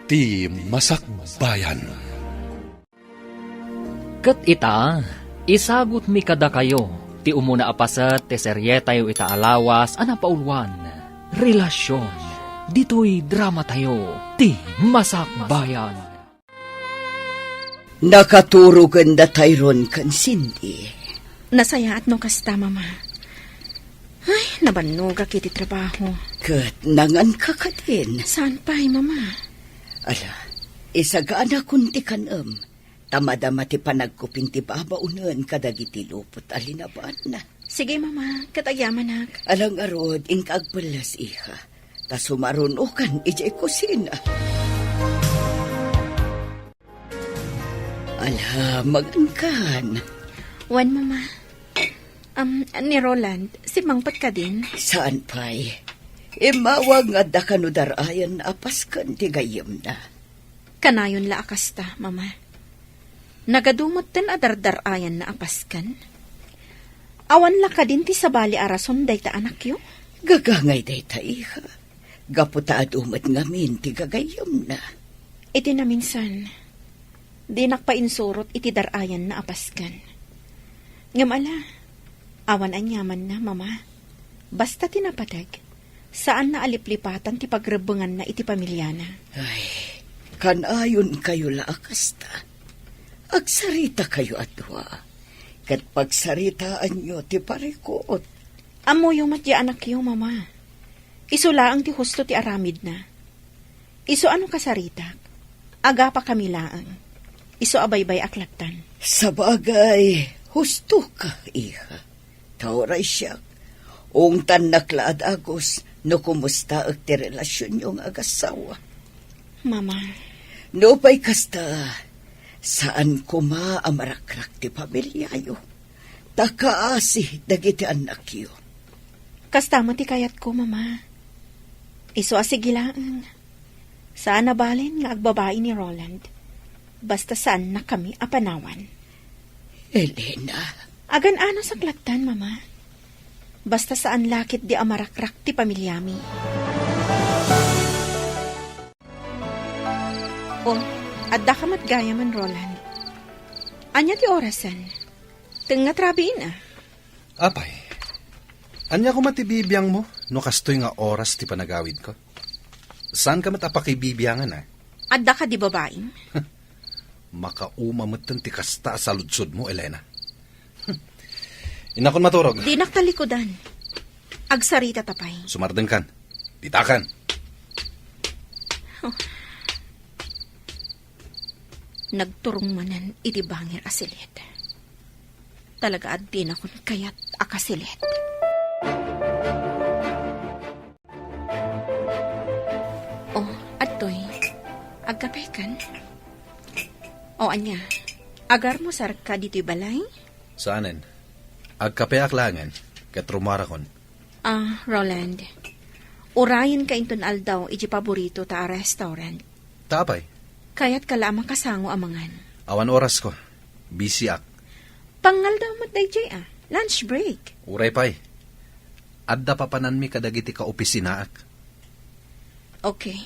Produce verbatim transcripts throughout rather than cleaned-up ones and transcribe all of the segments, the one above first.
Ti Masakbayan. Ket ita, isagutmi kadakayo ti umuna a paset ti serietayo ita a lawas a napauluan, Relasion, ditoy dramatayo, Ti Masakbayan. Nakaturogen da Tyrone ken Cindy. Nasayaat no kasta, Mama. Ay, nabannogak iti trabaho. Ket nanganka kadin? Saan pay, Mama? Ala, isaganakon ti kan-em, ta madama ti panagkupin ti babaonen kadagiti lupot a linabanna. Sige, Mama, ket agyamanak. Ala ngarud, inka agpelles, iha, ta sumarunokan idiay kusina. Ala, magankan. Wen, Mama. Am, ni Roland, simmangpet kadin? Saan pay. Immawag nga adda kano dar-ayan a pasken ti gayyemna. Kanayon la a kasta, Mama. Nagadu metten a dardar-ayanna a pasken. Awan la kadin ti sabali a rason dayta anakyo? Gagangay dayta, iha. Gapu ta adu met ngamin ti gagayyemna. Iti naminsan, dinak pay insurot iti dar-ayanna a pasken. Ngem ala, awan aniamanna, Mama. Basta ti napateg, saanna a liplipatan ti pagrebbenganna iti pamiliana. Ay, kanayonkayo la a kasta. Agsaritakayo a dua, ket pagsaritaanyo ti parikut. Ammoyo met ti anakyo, Mama. Isu laeng ti husto ti aramidna. Isu a no kasaritak, agapakami laeng. Isu a baybay-ak lattan. Sabagay, hustoka, iha. Ta uray siak, ungtannak la a dagus no kumustaek ti relasionyo nga agassawa. Mama. Nupay kasta, saan koma a marakrak ti pamiliayo. Ta kaasi dagiti annakyo. Kasta met ti kayatko, Mama. Isu a sige laeng. Saan a balen nga agbabai ni Roland. Basta saannakami a panawan. Elena. Agan-anasak lattan, Mama. Basta saan la ketdi a marakrak ti pamiliami. Oh, addaka met gayamen, Roland. Ania ti orasen? Tengnga rabiin, a. Apay, ania koma ti bibiangmo no kastoy nga oras ti panagawidko? Saanka met a pakibibiangan, a? Adda kadi babaim? Makauma metten ti kasta a saludsodmo, Elena. Innakon maturog. Dinak talikudan. Agsaritata pay. Sumardengkan. Ditakan. Oh. Nagturong manen iti bangir a silit. Talaga a dinakon kayat a kasilit. Oh, adtoy. Agkapekan? O ania, agarmusarka ditoy balay? Saanen. Agkapeak laengen, ket rummuarakon. Ah, Roland, urayenka inton aldaw iti paboritota a restaurant. Ta apay? Kayatka la a makasango a mangan. Awan orasko. Busyak. Pangaldaw met daydiay, a. Lunch break. Uray pay. Adda papananmi kadagiti kaopisinaak. Okay.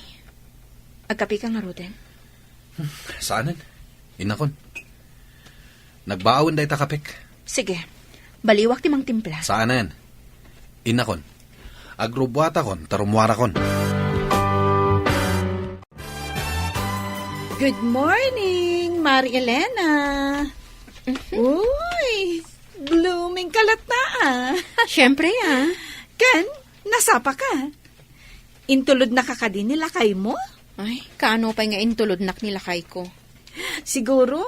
Agkapeka ngaruden? Hmm, saanen. Innakon. Nagbaawen dayta kapek. Sige. Baliwak ti mangtimpla. Saanen. Innakon. Agrubbuatakon, ta rummuarakon. Good morning, Mari Elena. Mhm. Uy, blooming ka latta, a. Siyempre, a. Ken, nasapa ka? Intulodnaka kadi ni lakaymo? Ay, kaano pay nga intulodnak ni lakayko? Siguro,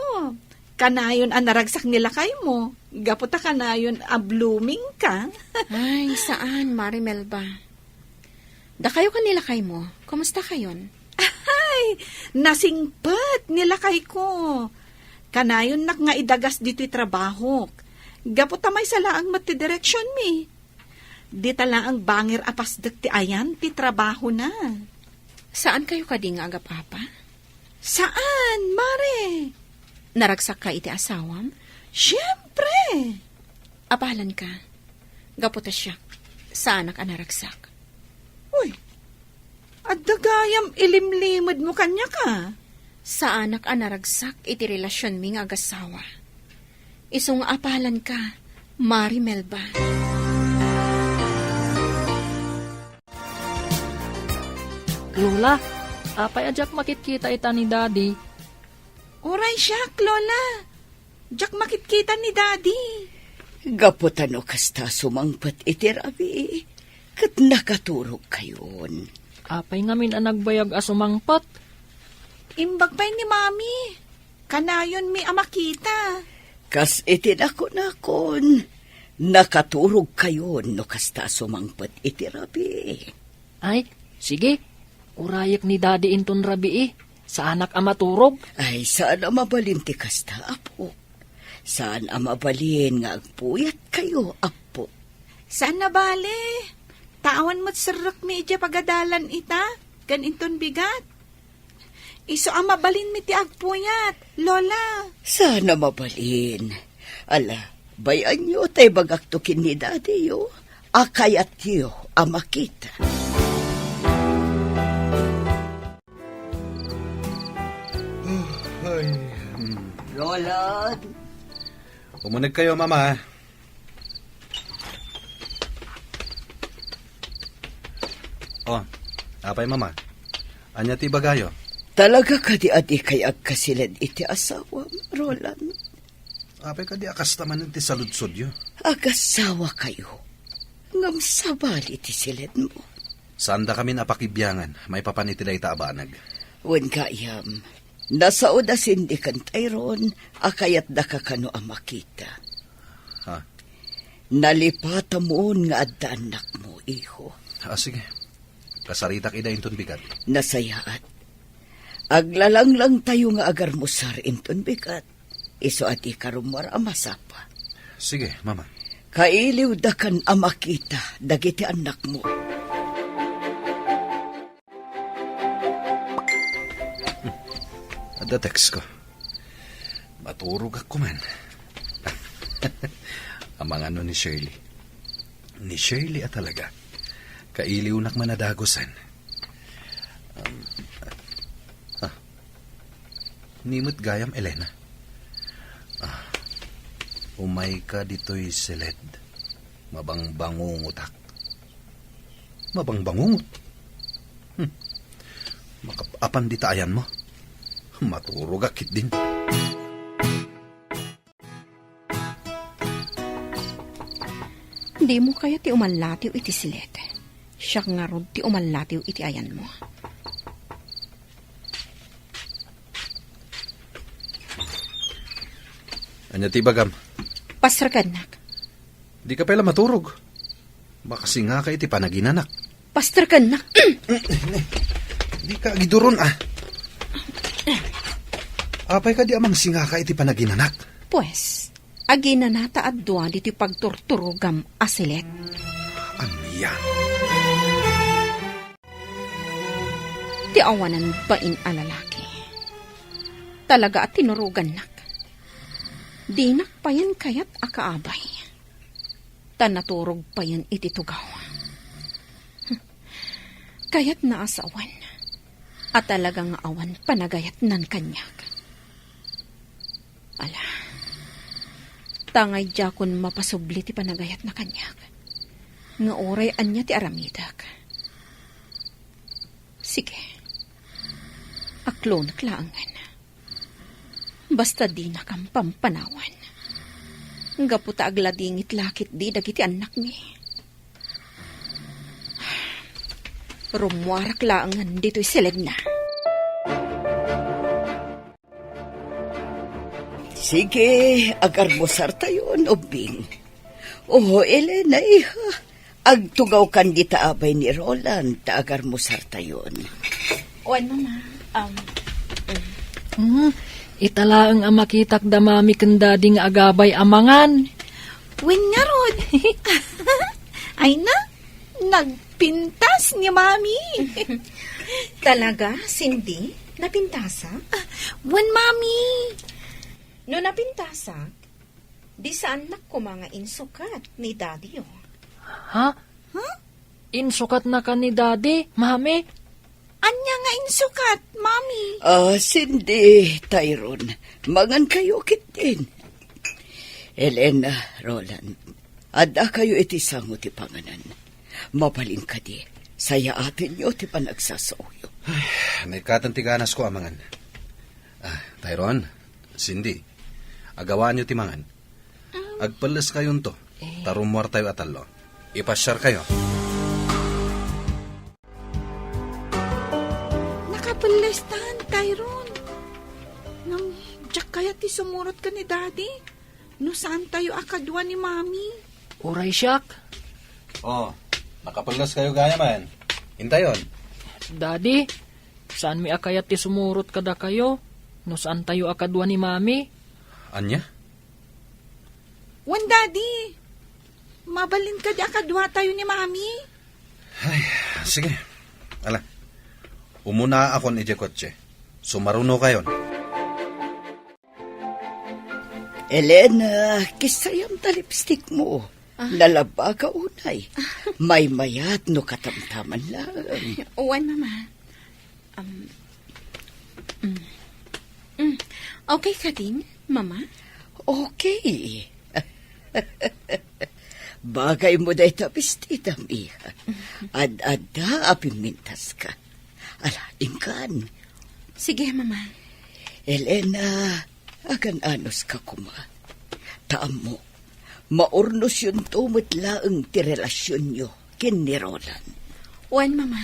kanayon a naragsak ni lakaymo, gapu ta kanayon a blooming ka. Ay, saan, Mari Melba. Dakayo ken ni lakaymo, kumusta kayon? Ay, nasingpet ni lakayko. Kanayonnak nga idagas ditoy trabahok. Gapu ta maysa laeng met ti direksionmi. Dita laeng bangir a pasdek ti ayan ti trabahona. Saan kayo kadi nga agapapa? Saan, Mare? Naragsakka iti asawam? Siempre! Apalan ka. Gapu ta siak, saanak a naragsak. Uy, Adda gayam ilimlimedmo kaniak a. Saanak a naragsak iti relasionmi nga agassawa. Isu nga apalanka, Mari Melba. Lola, apay a diak makitkita ita ni Daddy? Uray siak, Lola. Diak makitkita ni Daddy. Gapu ta no kasta sumangpet iti rabii, ket nakaturogkayon. Apay ngamin a nagbayag a sumangpet? Imbag pay ni Mami. Kanayonmi a makita. Kas iti nakunakon, nakaturogkayon no kasta sumangpet iti rabii. Ay, sige. Urayek ni Daddy inton rabii. Saanak a maturog. Ay, saan a mabalin ti kasta, Apo. Saan a mabalin nga agpuyatkayo, Apo. Saan a bale. Ta awan met serrekmi idiay pagadalan ita, ken inton bigat. Isu a mabalinmi ti agpuyat, Lola. Saan a mabalin. Ala, bay-anyo ta ibagakto ken ni Daddy-yo a kayatyo a makita. Ay. Roland! Umunegkayo, Mama. Oh, apay, Mama? Ania ti ibagayo? Talaga kadi a dikay agkasiled iti asawam, Roland? Apay kadi a kasta manen ti saludsodyo? Agasawa kayo. Ngem sabali ti siledmo. Saandakamin a pakibiangan maipapan iti dayta a banag. Wen gayam, nasao da Cindy ken Tyrone a kayatdaka kano a makita. Ha? Nalipatamon nga adda annakmo, iho. Ah, sige. Kasaritak ida inton bigat. Nasayaat. Aglalanglangtayo nga agarmusar inton bigat. Isu a dika rummuar a masapa. Sige, Mama. Kailiwdakan a makita dagiti annakmo. Adda text ko. Maturogak man. Amangan no ni Shirley. Ni Shirley a talaga. Kailiwnak man a dagusen. Um, ah, Ni met gayam, Elena. Ah, umayka ditoy siled. Mabangbangungotak. Mabangbangungot? Hmm. Makap-apan dita ayanmo. Maturogak ketdin. Dimo kayat ti umallatiw iti siled. Siak ngarud ti umallatiw iti ayanmo. Ania ti ibagam? Pasterkennak. Dika pay la maturog. Makasingaka iti panaginanak. Pasterkennak. Dika agiduron, ah. Apay kadi a mangsingaka iti panaginanak? Pues, aginana ta adua ditoy pagturturogam a siled. Ania? Ti awanan bain a lalaki. Talaga a tinurogannak. Dinak payen kayat a kaabay. Ta naturog payen iti tugaw. Kayatna a sawen a talaga nga awan panagayatnan kaniak. Ala, ta ngay diakon mapasubli ti panagayatna kaniak, nga uray ania ti aramidek. Sige, aklonek laengen. Basta dinakam pampanawan. Gapu ta agladingit la ketdi dagiti annakmi. Rummuarak laengen ditoy siledna. Sige, agarmusartayon, ubbing. Oh, Elena, iha. Agtugawkan dita abay ni Roland ta agarmusartayon. Wen, Mama. Um, mm. Hmm, ita laeng a makitak da Mami ken Daddy nga agabay a mangan. Wen ngarud. Ay na, nagpintas ni Mami. Talaga, Cindy? Napintasak? Ah, wen, Mami. No napintasak, di saannak koma nga insukat ni Daddy, oh. Ha? Ha? Insukatnaka ni Daddy, Mami? Ania nga insukat, Mami? Ah, Cindy, Tyrone, mangankayo ketdin. Elena, Roland, addakayo iti sango ti panganan. Mabalin kadi, sayaatenyo ti panagsasaoyo. Ay, naikatan ti ganasko a mangan. Ah, Tyrone, Cindy, agawaanyo ti mangan. Agpelleskayonto, ta rummuartayo a tallo. Ipasiarkayo. Nakapellestan, Tyrone. Ngem diak kayat ti sumurot ken ni Daddy no saantayo a kadua ni Mami. Uray siak. Oh, nakapelleskayo gayamen. Intayon. Daddy, saanmi a kayat ti sumurot kadakayo no saantayo a kadua ni Mami. Ania? Wen, Daddy. Mabalin kadi a kaduatayo ni Mami? Ay, sige. Ala, umunaakon idiay kotse. Sumarunokayon. Elena, kissayam ta lipstick mo. Ah. Nalabaka unay. Maymayat no katamtaman lang. Wen, Mama. Um, mm. Mm. Okay kadin, Mama? Okay. Bagay mo dayta bestidam, iha. Ad-adda a pimmintaska. Ala, inkan. Sige, Mama. Elena, agan-anuska koma. Ta ammok, maurnosyonto met laeng ti relasionyo ken ni Roland. Wen, Mama.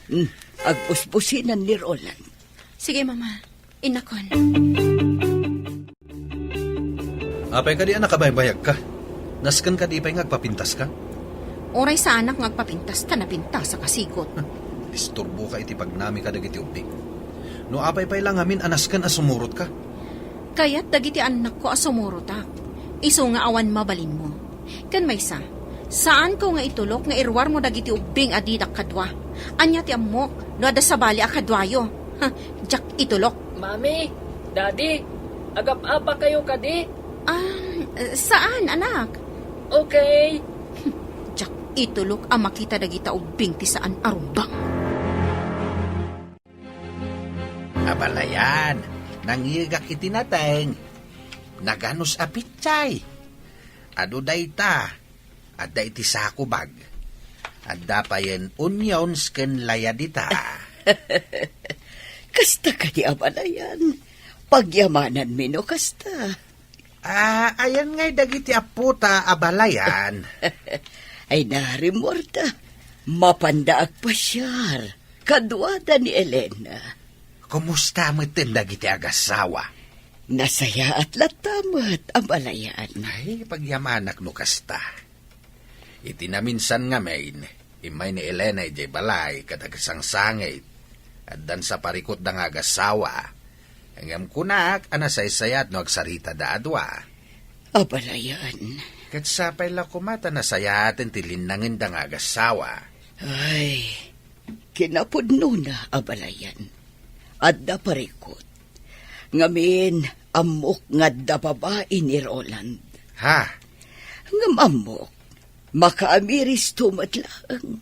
Hmm, agbusbusinan ni Roland. Sige, Mama. Innakon. Apay kadi a nakabaybayagka? Nasken kadi pay nga agpapintaska? Uray saanak nga agpapintas ta napintasak a sigut. Disturboka iti pagnamika dagiti ubbing. No apay pay la ngamin a nasken a sumurotka? Kayat dagiti annakko a sumurotak. Isu nga awan mabalinmo. Ken maysa, saanko nga itulok nga iruarmo dagiti ubbing a didak kadua. Ania ti ammok no adda sabali a kaduayo? Ha, diak itulok. Mami, Daddy, agap-apakayo kadi? Ah, saan, anak. Okay. Diak itulok a makita dagita ubbing ti saan a rumbeng. Abalayan, nangngegak iti nateng. Naganus a pitsay. Adu dayta, adda iti sako bag. Adda payen onions ken laya dita. Kasta kadi, abalayan. Pagyamananmi no kasta. Ah, ayan ngay dagiti appota, abalayan. Ay, narimmuarda. Mapanda agpasiar kaduada ni Elena. Kumusta metten dagiti agassawa? Nasayaat latta met, abalayan. Ay, pagyamanak no kasta. Iti naminsan ngamin, immay ni Elena idiay balay ket agsangsangit. Addan sa parikutda nga agassawa. Ngem kunak a nasaysayaat no agsaritada a dua. Abalayan. Ket sapay la koma ta nasayaaten ti linnangenda nga agassawa. Ay, kinapudnona, abalayan. Adda parikut. Ngamin, ammok nga adda babai ni Roland. Ha? Ngem ammok, makaamiristo met laeng.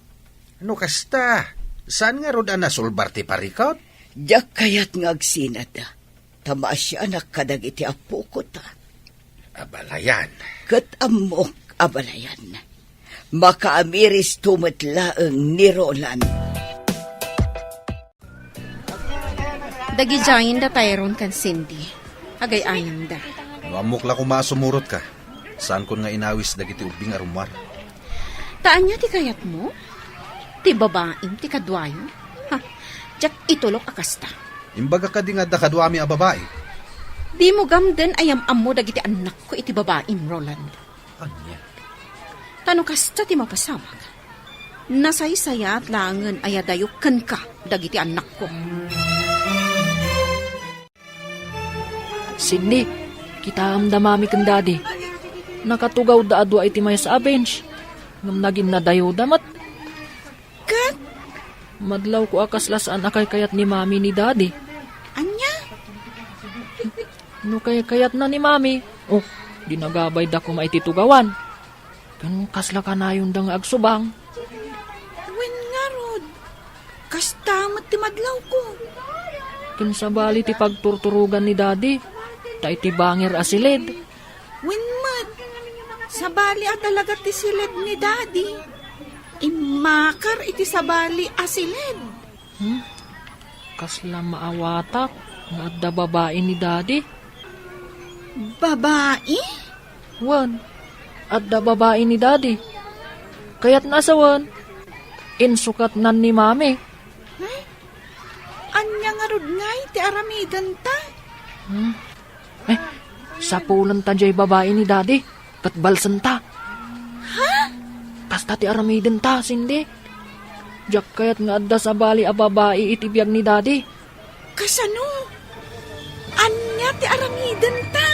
No kasta, saan ngarud a nasulbar ti parikut? Diak kayat nga agsinada, ta maasianak kadagiti appoko ta. Abalayan. Ket ammok, abalayan. Makaamiristo met laeng ni Roland. Dagidiayen da Tyrone ken Cindy. Agay-ayamda. No ammok la koma a sumurotka, saankon nga inawis dagiti ubbing a rummuar. Ta ania ti kayatmo? Ti babaim ti kaduayo? Ha, diak itulok a kasta. Imbagak kadi nga adda kaduami a babai? Dimo gamden a yam-ammo dagiti annakko iti babaim, Roland. Ania? Ta no kasta ti mapasamak, nasaysayaat laengen a yadayo kenka dagiti annakko. Cindy, kitaem da Mami ken Daddy. Nakatugawda a dua iti maysa a bench. Ngem naginnadayawda met. Ket? Madlawko a kasla saan a kaykayat ni Mami ni Daddy. Ania? No kaykayatna ni Mami, oh, dinagabayda koma iti tugawan. Ken kasla kanayonda nga agsubang. Wen ngarud, kas Kasta met ti madlawko. Ken sabali ti pagturturogan ni Daddy, ta iti bangir a siled. Wen met, sabali a talaga ti siled ni Daddy. Immakar iti sabali a siled. Hmm? Kasla maawatak nga adda babai ni Daddy? Babai? Wen, adda babai ni Daddy. Kayatna a sawen, insukatnan ni Mami. Hmm? Ania ngarud ngay ti aramidenta? Hmm? Eh, sapulenta jay babai ni Daddy, ket balsenta. Ha? Kasta ti aramidenta, Cindy. Diak kayat nga adda sabali a babai iti biag ni Daddy. Kasano? Ania ti aramidenta?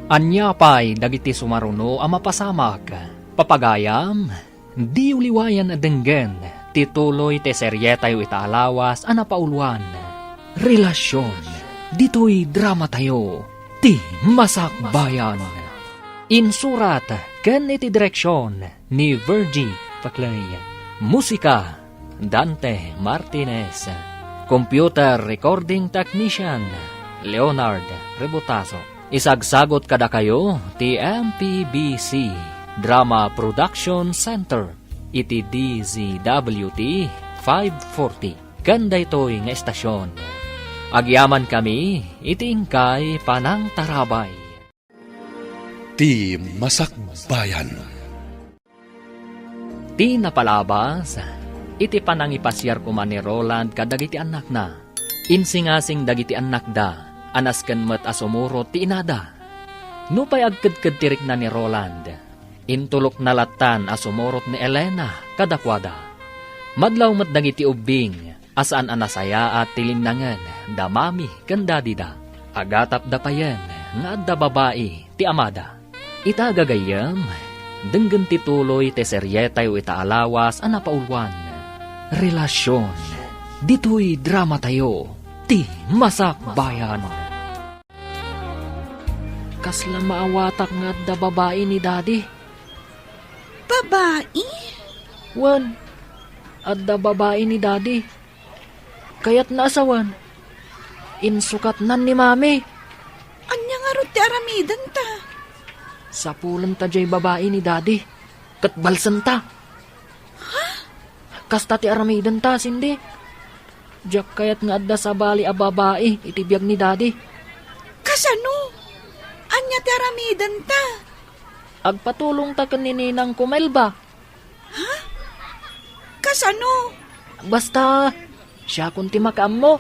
Ania pay dagiti sumaruno a mapasamak? Papagayam, diyo liwayan a denggen ti tuloy ti serietayo ita a lawas a napauluan, Relasion. Ditoy dramatayo, ti Masakbayan. Insurat ken iti direksion ni Virgie Paclay. Musika, Dante Martinez. Computer recording technician, Leonard Rebotazo. Isagsagot kadakayo ti M P B C Drama Production Center iti D Z W T five forty. Ken daytoy nga estasion, agyamankami iti inkay panangtarabay. Ti Masakbayan. Ti napalabas, iti panangipasiar koma ni Roland kadagiti annakna, insingasing dagiti annakda a nasken met a sumurot ti inada. Nupay agkedked ti rikna ni Roland, intulokna lattan a sumurot ni Elena kadakuada. Madlaw met dagiti ubbing a saan a nasayaat ti linnangen da mami ken dadida. Agatapda payen nga adda babai ti amada. Ita gagayyem, denggen ti tuloy ti serietayo ita a lawas a napauluan, Relasion. Ditoy dramatayo, ti Masakbayan. Kasla maawatak nga adda babai ni Daddy. Babai? Wen, adda babai ni Daddy. Kayatna a sawen, insukatnan ni Mami. Ania ngarud ti aramidenta? Sapulenta jay babai ni Daddy, ket balsenta. Ha? Kasta ti aramidenta, Cindy. Diak kayat nga adda sabali a babai iti biag ni Daddy. Kasano? Ania ti aramidenta? Agpatulongta ken ni ninangko Melba. Ha? Kasano? Basta, siakon ti makaammo.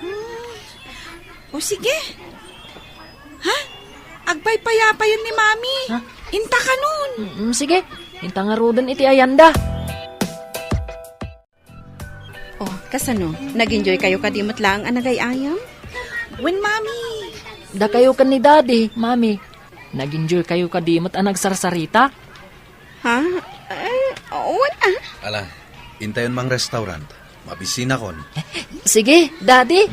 Hmm. O sige. Ha? Agpaypayapayen ni Mami. Ha? Intakanon. Mm, sige. Inta ngaruden iti ayanda. Oh, kasano? Nag-enjoy kayo kadi met laeng a nagay-ayam? Wen, Mami. Dakayo ken ni Daddy, Mami. Nag-enjoy kayo kadi met a nagsarsarita? Ha? Eh, wen, ah. Ala, intayon mang restaurant. Mabisinakon. Sige, Daddy.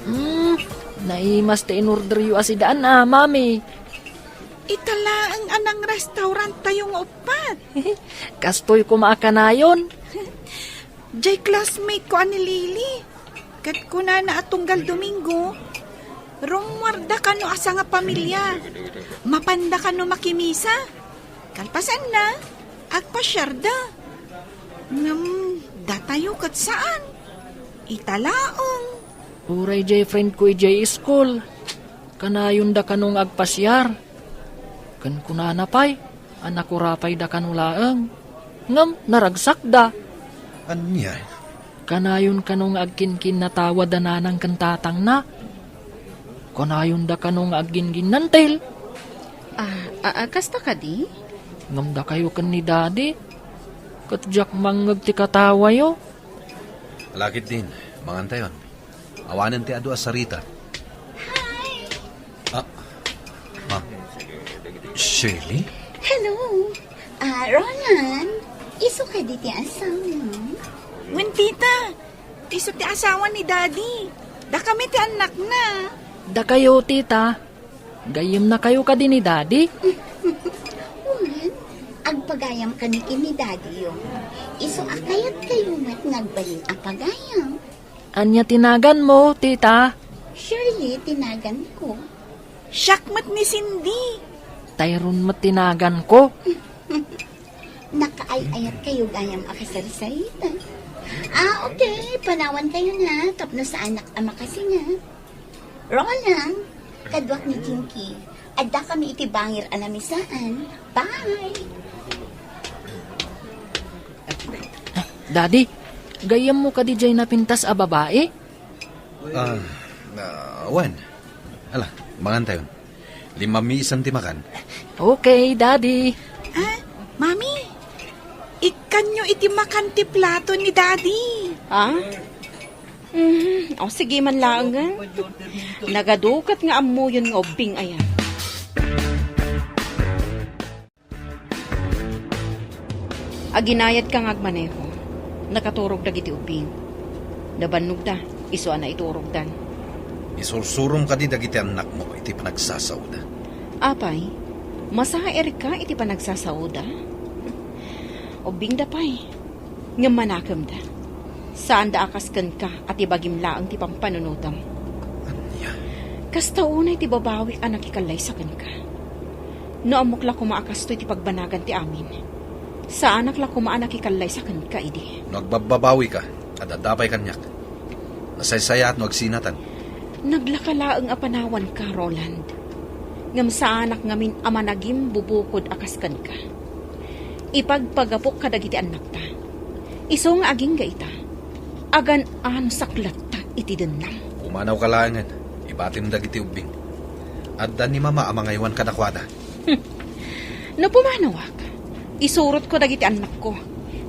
Hmm, naimas ti inorderyo a sidaan a, Mami. Ita laeng a nang-restaurant tayo nga uppat. Kastoy koma a kanayon. Jay classmate ko a ni Lily. Ket kunana a tunggal Domingo, rummuarda kano a sangapamilia. Mapanda kano makimisa. Kalpasanna, agpasiarda. Ngem datayo ket saan. Ita laeng. Uray jay friend ko idiay school. Kanayonda kano nga agpasiar. Ken kunana pay, a nakurapayda kano laeng. Ngem naragsakda. Ania? Kanayon kano nga agkinkinnatawa da nanang ken tatangna. Kanayonda kano nga agginginnantil. Ah, ah, ah, kasta kadi? Ngem dakayo ken ni Daddy, ket diak mangngeg ti katawayo. Lakit din, mangantayon. Awanen ti adu a sarita. Hi! Ah, ma'am. Shirley? Hello. Ah, Roland, isu kadi ti asawa? Wen, tita. Isu ti asawa ni Daddy. Dakami ti annakna. Dakayo, tita. Gayyemnakayo kadi ni Daddy? Wen, agpagayam kami ken ni Daddy-yo. Isu a kayatkayo met nga agbalin a pagayam. Ania ti naganmo, tita? Shirley ti naganko. Siak met ni Cindy. Tyrone met ti naganko. Nakaay-ayatkayo gayam a kasarsarita. Ah, okay. Panawankayo na tapno saanak a makasinga. Roland, kaduak ni Jinky. Addakami iti bangir a namisaan. Bye! Daddy, gayyemmo kadi jay napintas a babai? Ah, ah, wen. Ala, mangantayon. Limmami isan ti makan. Okay, Daddy. Ah, Mami, ikkanyo iti makan ti plato ni Daddy. Ah? Mhm. O, sige man laeng, ah. Nagadukat nga ammoyon nga ubbing aya. Aginayadka nga agmaneho, nakaturog dagiti ubbing. Nabannogda, isu a naiturogdan. Isursurom kadi dagiti annakmo iti panagsasaoda. Apay, masairka iti panagsasaoda? Ubbingda pay, ngem manakemda. Saanda a kas kenka a ti bagim laeng ti pampanunotem. Ania? Kasta unay ti babawik a nakikallaysa kenka. No ammok la koma a kastoy ti pagbanagan ti amin, saanak la koma a nakikallaysa kenka idi. No agbabbabawika, adda pay kaniak. Nasaysayaat no agsinatan. Naglaka laeng a panawanka, Roland. Ngem saanak ngamin a managimbubukod a kas kenka. Ipagpagapok kadagiti annakta. Isu nga agingga ita, agan-anusak latta iti dennam. Pumanawka laengen, ibatim dagiti ubbing. Adda ni Mama a mangaywan kadakuada. Hmm. No pumanawak, isurotko dagiti annakko,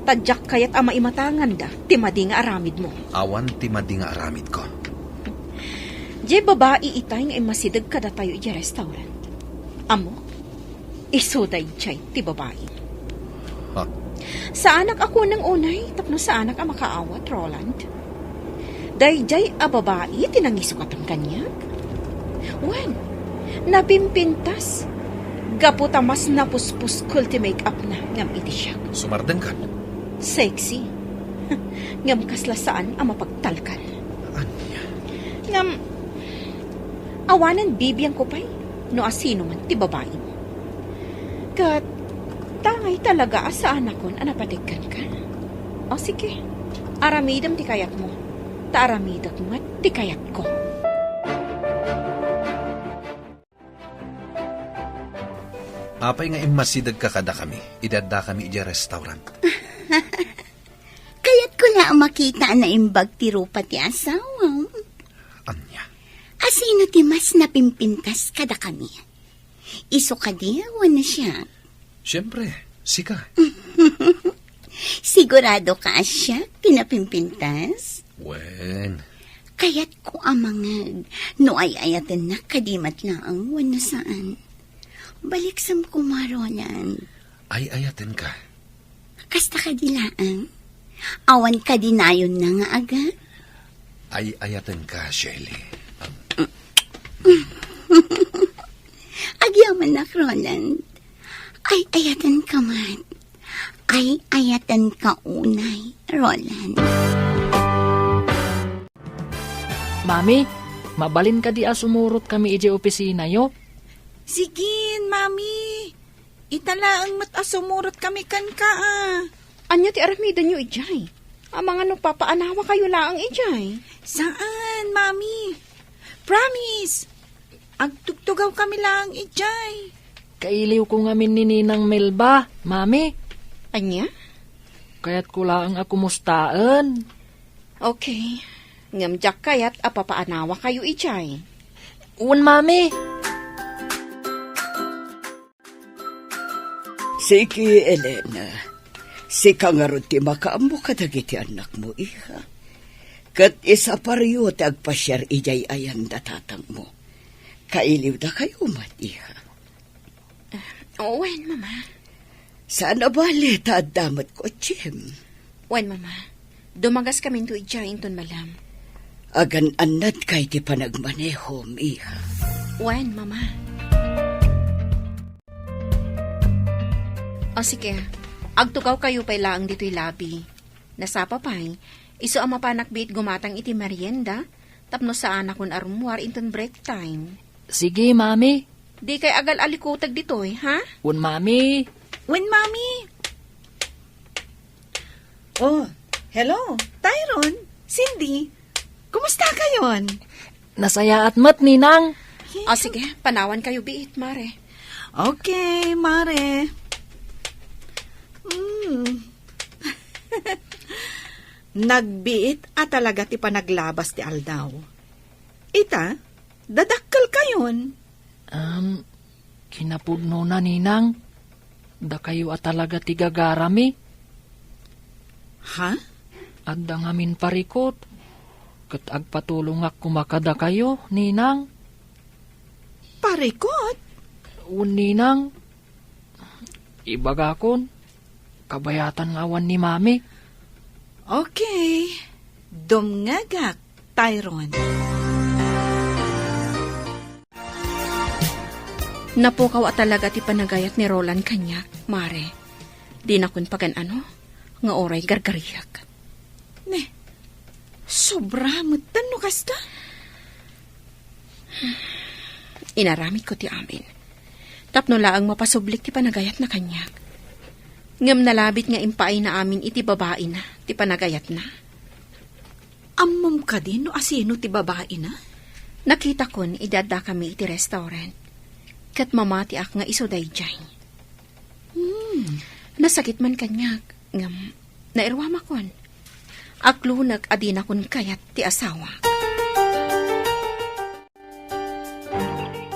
ta diak kayat a maimatanganda ti madi nga aramidmo. Awan ti madi nga aramidko. Diay babai itay nga immasideg kadatayo idiay restaurant. Ammok, isu daydiay ti babai. Ha? Saanak a kuneng unay tapno saanak a makaawat, Roland. Daydiay a babai ti nangisukatam kaniak. Wen, napimpintas. Gapu ta mas napuspuskol ti make-up-na ngem iti siak. Sumardengkan? Sexy. Ngem kasla saan a mapagtalkan. Ania? Ngem, awanen bibiangko pay no asino man ti babai. Ket, tangay talaga a saanakon a napatikkan ka. O sige, aramidem ti kayatmo, ta aramidek met ti kayatko. Apay nga immasidegka kadakami idi addakami idiay restaurant? Kayatko la a makita a naimbag ti rupa ti asawam. Ania? Asino ti mas napimpintas kadakami? Isu kadi wenno siak? Siempre, sika. Sigurado ka a siak ti napimpintas? Wen. Kayatko a mangeg no ay-ayatennak kadi met laeng wenno saan. Baliksem koma, Roland. Ay-ayatenka. Kasta kadi laeng? Awan kadi nayonna nga aga? Ay-ayatenka, Shirley. Agyamanak, Roland. Ay-ayatenka met. Ay-ayatenka unay, Roland. Mami, mabalin kadi a sumurot kami idiay opisinayo? Sigin, Mami. Ita laeng met a sumurot kami kenka, a. Ania ti aramidenyo idiay? Amangan no papaanawakayo laeng idiay. Saan, Mami. Promise. Agtugtugaw kami laeng idiay. Kailiwko ngamin ni Ninang Melba, Mami. Ania? Kayatko laeng a kumustaen. Okay. Ngem diak kayat a papaanawakayo idiay. Wen, Mami. Sige, Elena. Sika ngarud ti makaammo kadagiti annakmo, iha. Ket isaparyo ti agpasiar idiay ayan da tatangmo. Kailiwdakayo met, iha. Wen, Mama. Saan a bale ta adda met kotsem. Wen, Mama. Dumagaskaminto idiay inton malem. Agan-annadka iti panagmanehom, iha. Wen, Mama. O sige, agtugawkayo pay laeng ditoy labi. Nasapa pay, isu a mapanak biit gumatang iti merienda, tapno saanakon a rummuar inton break time. Sige, Mami. Dikay agal-alikuteg ditoy, ha? Wen, Mami. Wen, Mami. Oh, hello, Tyron, Cindy. Kumusta kayon? Nasayaat met, Ninang. O sige, panawankayo biit, Mare. Okay, Mare. Hmm. Nagbiit a talaga ti panaglabas ti aldaw. Ita, dadakkelkayon. Um, kinapudnona, Ninang. Dakayo a talaga ti gagarami. Ha? Adda ngamin parikut, ket agpatulongak koma kadakayo, Ninang. Parikut? Wen, Ninang. Ibagakon, kabayatan nga awan ni Mami. Okay. Dumngegak, Tyron. Napukaw a talaga ti panagayat ni Roland kaniak, Mare. Dinakon pagan-ano nga uray gargariak. Ne, sobra metten no kasta. Inaramidko ti amin. Tapno laeng mapasublik ti panagayatna kaniak. Ngem nalabit nga impaayna amin iti babaina ti panagayatna. Ammom kadi no asino ti babaina? Nakitakon idi addakami iti restaurant. Ket mamatiak nga isu daydiay. Hmm. Nasakit man kaniak, ngem nairuamakon. Aklunek a dinakon kayat ti asawa.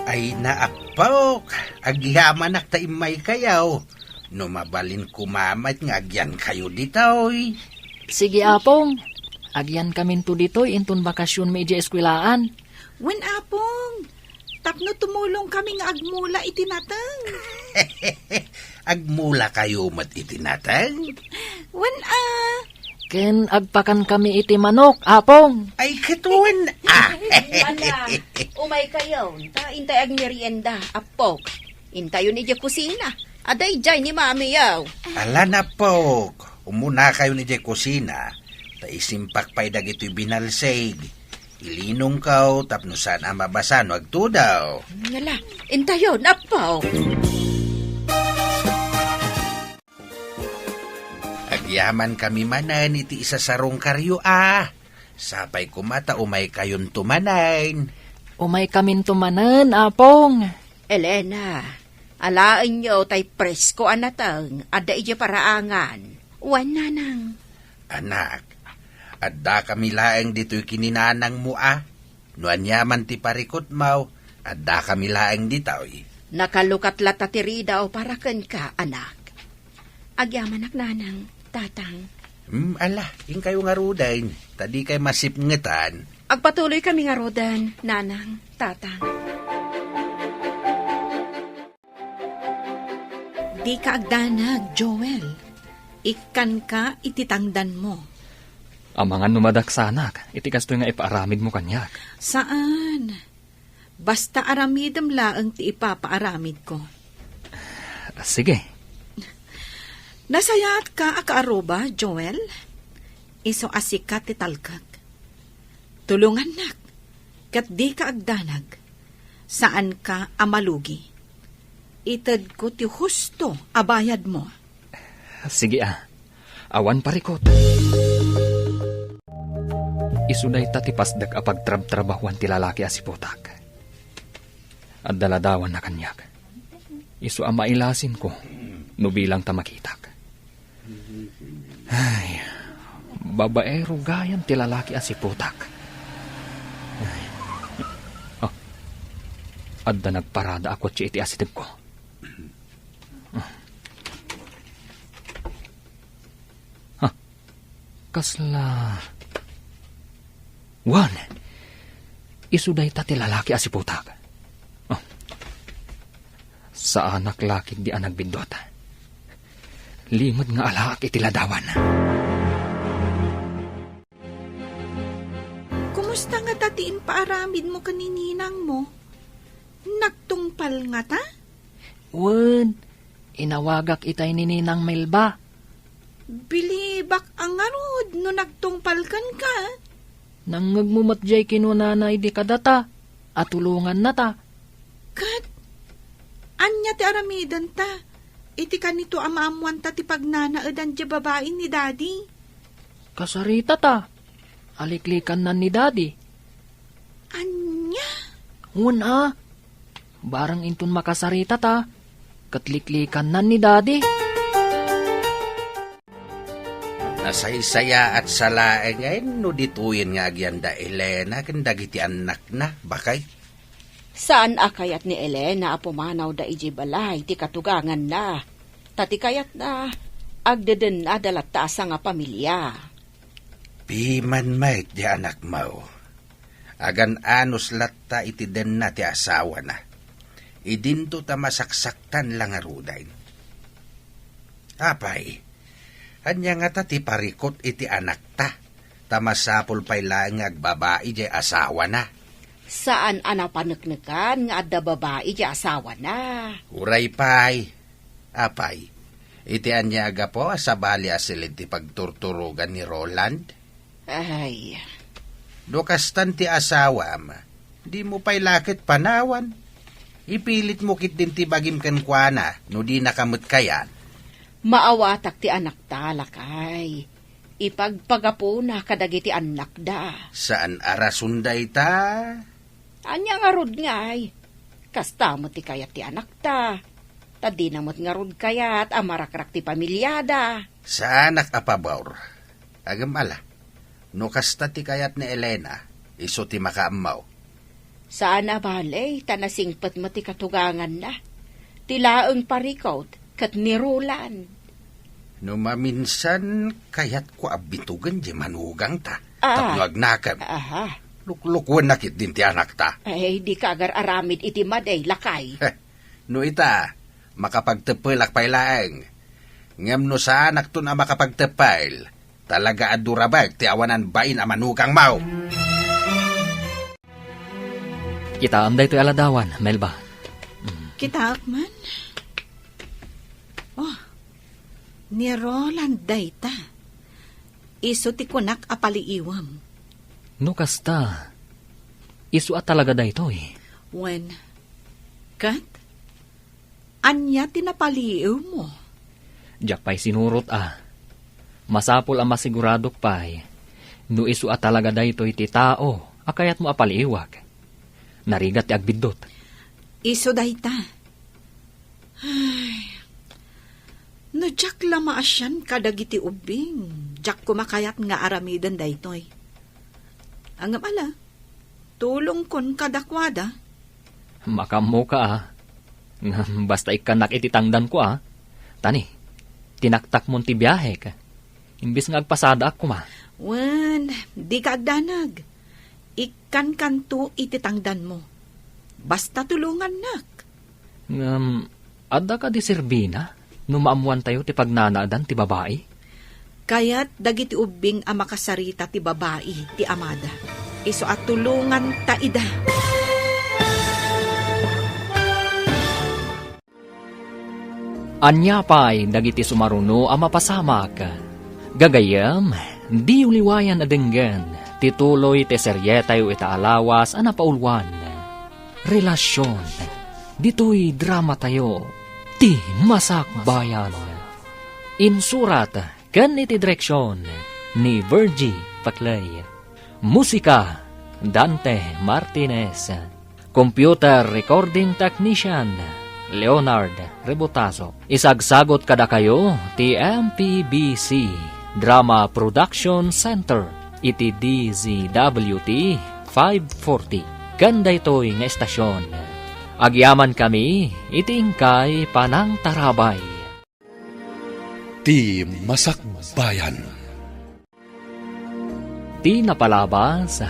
Ay, naappok, agyamanak ta immaykayo. No mabalin koma met nga agyankayo ditoy. Sige, Apong. Agyankaminto ditoy inton bakasionmi idiay eskuelaan. Wen, Apong. Tapno tumulongkami nga agmula iti nateng. Agmulakayo met iti nateng? Wen, a. Ken agpakankami iti manok, Apong. Ay, ket wen, a. Ala, umaykayon, ta intay agmerienda, Apok. Intayon idiay kusina. Adda idiay ni Mamiyo. Ala, Apok. Umunakayon idiay kusina, ta isimpak pay dagitoy binalsig. Ilinongko tapno saan a mabasa no agtudaw. Ngala, intayon, Apok. Agyamankami manen iti isasarungkaryo a. Sapay koma ta umaykayonto manen. Umaykaminto manen, Apong. Elena, alaenyo tay presko a nateng adda idiay paraangan. Wen, Nanang. Anak, addakami laeng ditoy ken ni nanangmo a. No aniaman ti parikutmo, addakami laeng ditoy. Nakalukat latta ti ridaw para kenka, anak. Agyamanak, Nanang, Tatang. Hmm, ala, inkayo ngaruden, ta dikay masipngetan. Agpatuloykami ngaruden, Nanang, Tatang. Dika agdanag, Joel. Ikkanka iti tangdanmo. Amangan no madaksanak iti kastoy nga ipaaramidmo kaniak. Saan. Basta aramidem laeng ti ipapaaramidko. Sige. Nasayaatka a kaaruba, Joel? Isu a sika ti talkek. Tulongannak, ket dika agdanag. Saanka a malugi. Itedko ti husto a bayadmo. Sige a, awan parikut. Isu dayta ti pasdek a pagtrabtrabahuan ti lalaki a siputak. Adda ladawanna kaniak. Isu a mailasinko no bilang ta makitak. Ay, babaero gayam ti lalaki a siputak. Ay. Ah, adda nagparada a kotse iti asidegko. Ah, kasla Wen, isu dayta ti lalaki a siputak. Oh. Saanak la ketdi a nagbiddut. Limed nga alaak iti ladawan. Kumusta ngata ti impaaramidmo ken ni ninangmo? Nagtungpal ngata? Wen, Inawagak itay ni Ninang Melba. Bilibak a ngarud no nagtungpal kenka. Nangngegmo met diay kinunana idi kadata a tulongannata. Ket ania ti aramidenta iti kanito a maammoanta ti pagnanaedan diay babai ni Daddy? Kasaritata. Aliklikannan ni Daddy. Ania? Wen a. Barang inton makasaritata, ket liklikannan ni Daddy. Nasaysayaat sa laengen no ditoyen nga agyan da Elena ken dagiti annakna, bakay? Saan a kayat ni Elena a pumanawda idiay balay ti katuganganna. Ta ti kayatna, agdedennada latta a sangapamilia. Piman met diay anakmo. Agan-anos latta iti denna ti asawana. Idinto ta masaksaktan la ngaruden. Apay, ania ngata ti parikut iti anakta? Ta masapul pay laeng nga agbabai diay asawana. Saan a napaneknekan nga adda babai diay asawana. Uray pay. Apay, iti ania a gapu a sabali a siled ti pagturturogan ni Roland? Ay. No kastan ti asawam, dimo pay la ket panawan. Ipilitmo ketdin ti bagim kenkuana no dinaka met kayat. Maawatak ti anakta, lakay. Ipagpagapuna kadagiti annakda. Saan a rason dayta? Ania ngarud ngay? Kasta met ti kayat ti anakta. Ta dina met ngarud kayat a marakrak ti pamiliada. Saanak a pabor. Agem ala. No kasta ti kayat ni Elena, isu ti makaammo. Saan a bale, ta nasingpet met ti katuganganna. Ti laeng parikut ket ni Roland. No maminsan, kayatko a bitugen diay manugangta. Ah. Tapno agnakem. Aha. Luklukuenna ketdin ti anakta. Ay, dika agar-aramid iti madi, lakay. Heh, no ita, makapagteppelak pay laeng. Ngem no saanakton a makapagteppel, talaga a durabek ti awanan bain a manugangmo. Kitaem daytoy a ladawan, Melba. Mm. Kitaek man. Oh, ni Roland dayta. Isu ti kunak a paliiwem. No kasta, isu a talaga daytoy. Wen, ket ania ti napaliiwmo? Diak pay sinurot a. Masapul a masiguradok pay no isu a talaga daytoy ti tao a kayatmo a paliiwak. Narigat ti agbiddut. Isu dayta. Ay, no diak la maasian kadagiti ubbing, diak koma kayat nga aramiden daytoy. Ngem ala, tulongkon kadakuada. Makaammoka a. Ngem basta ikkannak iti tangdanko a. Tani, tinaktakmon ti biahek. Imbes nga agpasadaak koma. Wen, dika agdanag. Ikkankanto iti tangdanmo. Basta tulongannak. Ngem, adda kadi serbina no maammoantayo ti pagnanaedan ti babai? Kayat dagiti ubbing a makasarita ti babai ti amada. Isu a tulonganta ida. Ania pay dagiti sumaruno a mapasamak? Gagayyem, diyo liwayan a denggen ti tuloy ti serietayo ita a lawas a napauluan, Relasion. Ditoy dramatayo, Ti Masakbayan. Insurat ken iti direksion ni Virgie Paclay. Musika, Dante Martinez. Computer Recording Technician, Leonard Rebotazo. Isagsagot kadakayo ti M P B C Drama Production Center iti D Z W T five forty. Ken daytoy nga estasion, agyamankami iti inkay panangtarabay. Ti Masakbayan. Ti napalabas,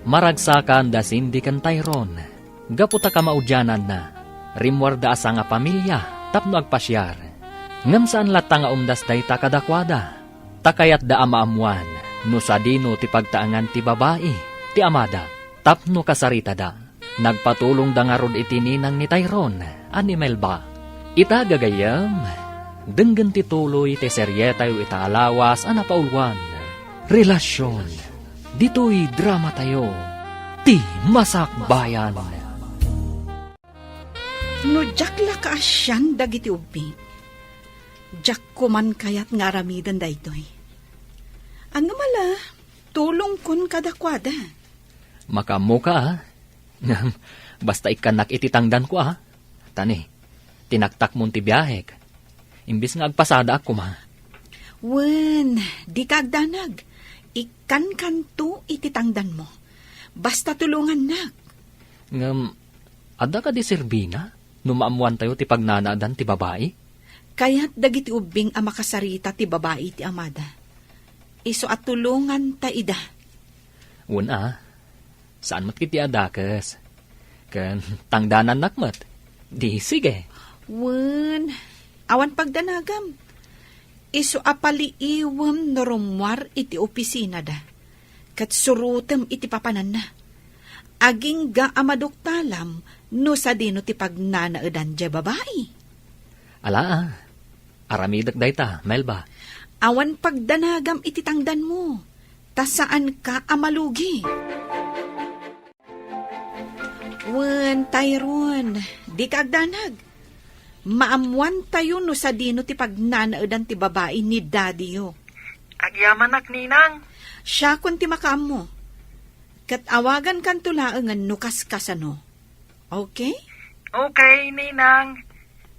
maragsakan da Cindy ken Tyrone. Gapu ta kamaudiananna, rimmuarda a sangapamilia tapno agpasiar. Ngem saan latta nga umdas dayta kadakuada, ta kayatda a maammoan no sadino ti pagtaengan ti babai ti amada tapno kasaritada. Nagpatulongda ngarud iti ninang ni Tyrone a ni Melba. Ita, gagayyem, denggen ti tuloy ti serietayo ita a lawas a napauluan, Relasyon. Ditoy dramatayo, Ti Masakbayan. No diak la kaasian dagiti ubbing, diak koman kayat nga aramiden daytoy. Ngem ala, tulongkon kadakuada. Makaammoka, a. Ngem, basta ikkannak iti tangdanko, a. Tani, tinaktakmon ti biahek. Imbes nga agpasadaak koma. Wen, dika agdanag. Ikkankanto iti tangdanmo. Basta tulongannak. Ngem, adda kadi serbina no maammoantayo ti pagnanaedan ti babai? Kayat dagiti ubbing a makasarita ti babai iti amada. Isu a tulonganta ida. Wen, a. Saan met ketdi a dakes. Ken tangdanannak met. Di sige. Wen, awan pagdanagam. Isu a paliiwem no rummuar iti opisinada. Ket surotem iti papananna. Agingga a maduktalam no sadino ti pagnanaedan diay babai. Ala, a. Aramidek dayta, Melba. Awan pagdanagam iti tangdanmo, ta saanka a malugi. Wen, Tyrone, dika agdanag. Maammoantayo no sadino ti pagnanaedan ti babai ni daddyyo. Agyamanak, Ninang. Siakon ti makaammo. Ket awagankanto laengen no kaskasano. Okay? Okay, Ninang.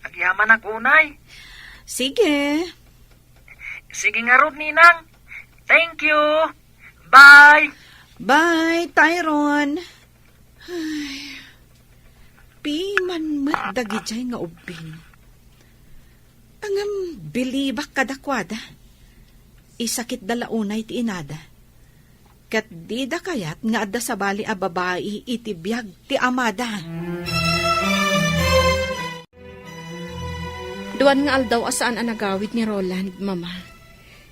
Agyamanak unay. Sige. Sige ngarud, Ninang. Thank you. Bye. Bye, Tyrone. Ay, piman met dagidiay nga ubbing. Ngem bilibak kadakuada. Isakitda la unay ti inada. Ket dida kayat nga adda sabali a babai iti biag ti amada. Duan nga aldaw a saan a nagawid ni Roland, Mama.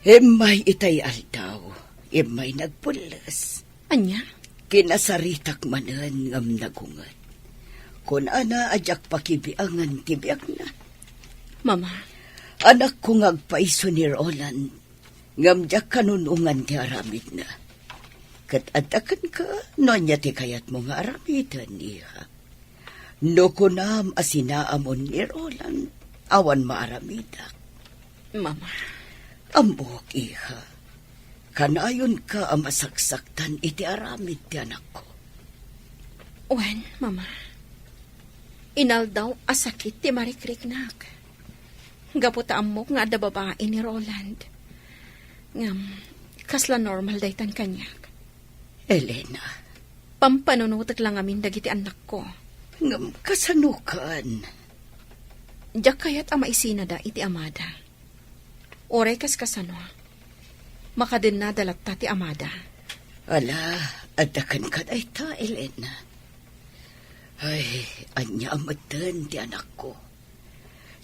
Immay itay aldaw, immay nagpulles. Ania? Kinasaritak manen ngem nagunget. Kunana a diak pakibiangan ti biagna. Mama. Anakko nga agpayso ni Roland, ngem diak kanunongan ti aramidna. Ket adda kenka no ania ti kayatmo nga aramiden, iha. No kunam a sinaamon ni Roland, awan maaramidak. Mama. Ammok, iha. Kanayonka a masaksaktan iti aramid ti anakko. Wen, Mama. Inaldaw a sakit ti marikriknak. Gapu ta ammok nga adda babai ni Roland. Ngem, kasla normal daytan kaniak. Elena. Pampanunotek la ngamin dagiti annakko. Ngem kasano ken? Diak kayat a maisinada iti amada. Uray kas kasano, makadennada latta ti amada. Ala, adda kenka dayta, Elena. Ay, ania a metten ti anakko.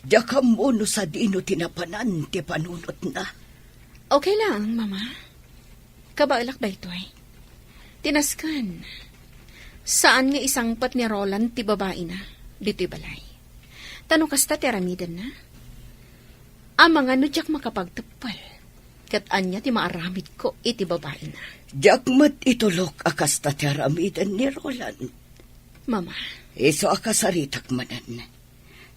Diak ammo no sadino ti napanan ti panunotna. Okay lang, Mama. Kabaelak daytoy. Ti nasken, saan nga isangpet ni Roland ti babaina ditoy balay. Ta no kasta ti aramidenna, amangan no diak makapagteppel, ket ania ti maaramidko iti babaina. Diak met itulok a kasta ti aramiden ni Roland. Mama. Isu a kasaritak manen.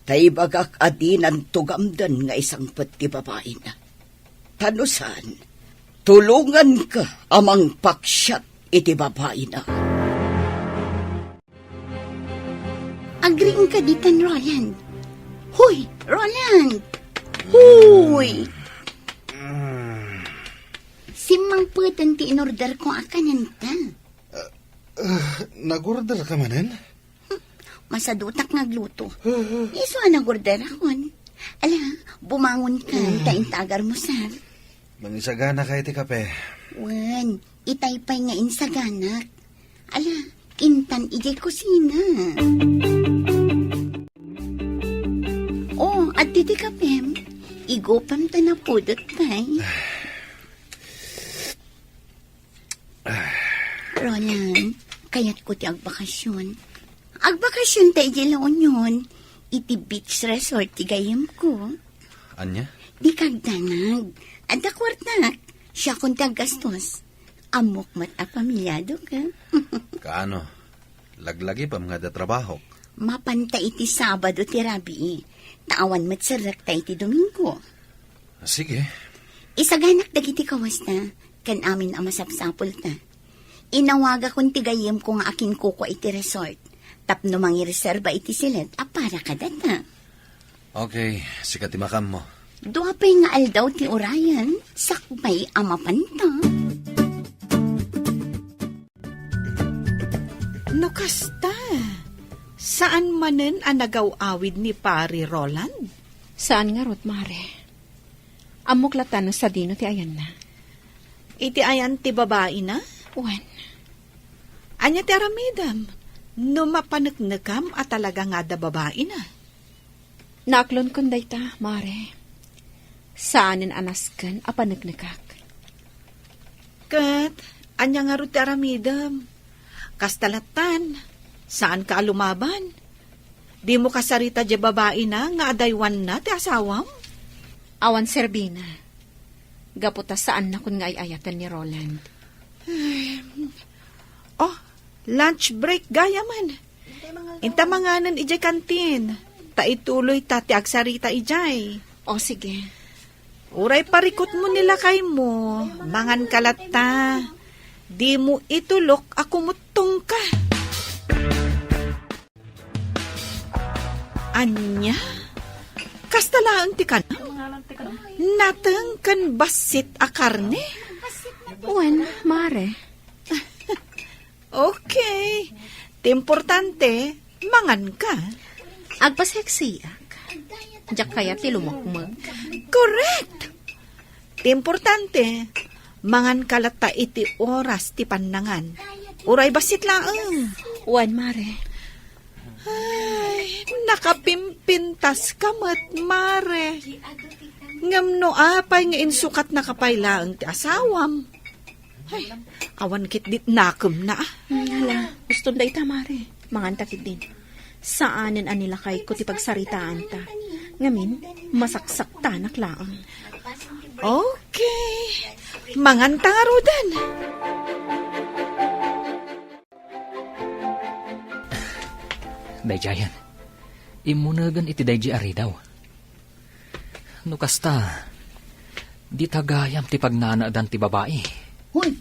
Ta ibagak a dinan tugamden nga isangpet ti babaina. Ta no saan, tulonganka a mangpaksiat iti babaina. Agriingka ditan, Roland. Hoy, Roland! Hoy! Simmangpeten ti inorder ko a kanenta. Ah, nag-order ka manen? Masadutak nga agluto. Isu a nag-order akon. Ala, bumangon ka, ta intagar mo, sir. Mangisagana ka iti kape. Wen, itay pay nga insaganak. Ala, intan idiay kusina. Oh, adda ti kapem. Igupam ta napudot pay. Roland, kayatko ti agbakasyon. Agbakasyon ta idiay La Union. iti beach resort ti gayyemko. Ania? Dika agdanag. Adda kuartak. Siakon ti aggastos. Ammok met a pamiladoka. Kaano? Laglagipem nga adda trabahok. Mapanta iti Sabado ti rabii. Ta awan met serrekta iti Domingo. Sige. Isaganak dagiti kawasta, ken amin a masapsapulta. Inawagakon ti gayyemko nga akinkukua iti resort, tapno mangireserba iti silet a para kadata. Okay, sika ti makammo. Dua pay nga aldaw ti urayan, sakbay a mapanta. No kasta, saan manen a nagaw-awid ni Pari Roland? Saan ngarud, Mare. Ammok latta no sadino ti ayanna. Iti ayan ti babaina? Wen. Ania ti aramidem no mapaneknekam a talaga nga adda babaina? Naaklonkon dayta, Mare. Saanen a nasken a paneknekak. Ket ania ngarud ti aramidem? Kasta lattan, saanka a lumaban. Dimo kasarita diay babaina nga adaywanna ti asawam? Awan serbina. Gapu ta saannakon nga ay-ayaten ni Roland. Oh, lunch break gayamen. Inta manganen idiay kantin. Ta ituloyta ti agsarita idiay. O, sige. Uray parikutmo ni lakaymo, manganka latta. Dimo itulok a kumuttongka. Ania? Kasta laeng ti kanam? Nateng ken bassit a karne? Wen, Mare. Okay. Ti importante, manganka. Agpaseksiak. Diak kayat ti lumukmuk. Correct! Ti importante, manganka latta iti oras ti pannangan. Uray bassit laeng. Wen, Mare. Ay, nakapimpintaska met, Mare. Ngem no apay nga insukatnaka pay laeng ti asawam? Ay, awan ketdi nakemna, a. Hmm, hala, uston dayta, Mare. Manganta ketdin. Saanen a nilakayko ti pagsaritaanta. Ngamin, masaksaktanak laeng. Okay. Manganta ngaruden. Daydiayen, immunegen iti daydi a ridaw. No kasta, dita gayam ti pagnanaedan ti babai. Hoy,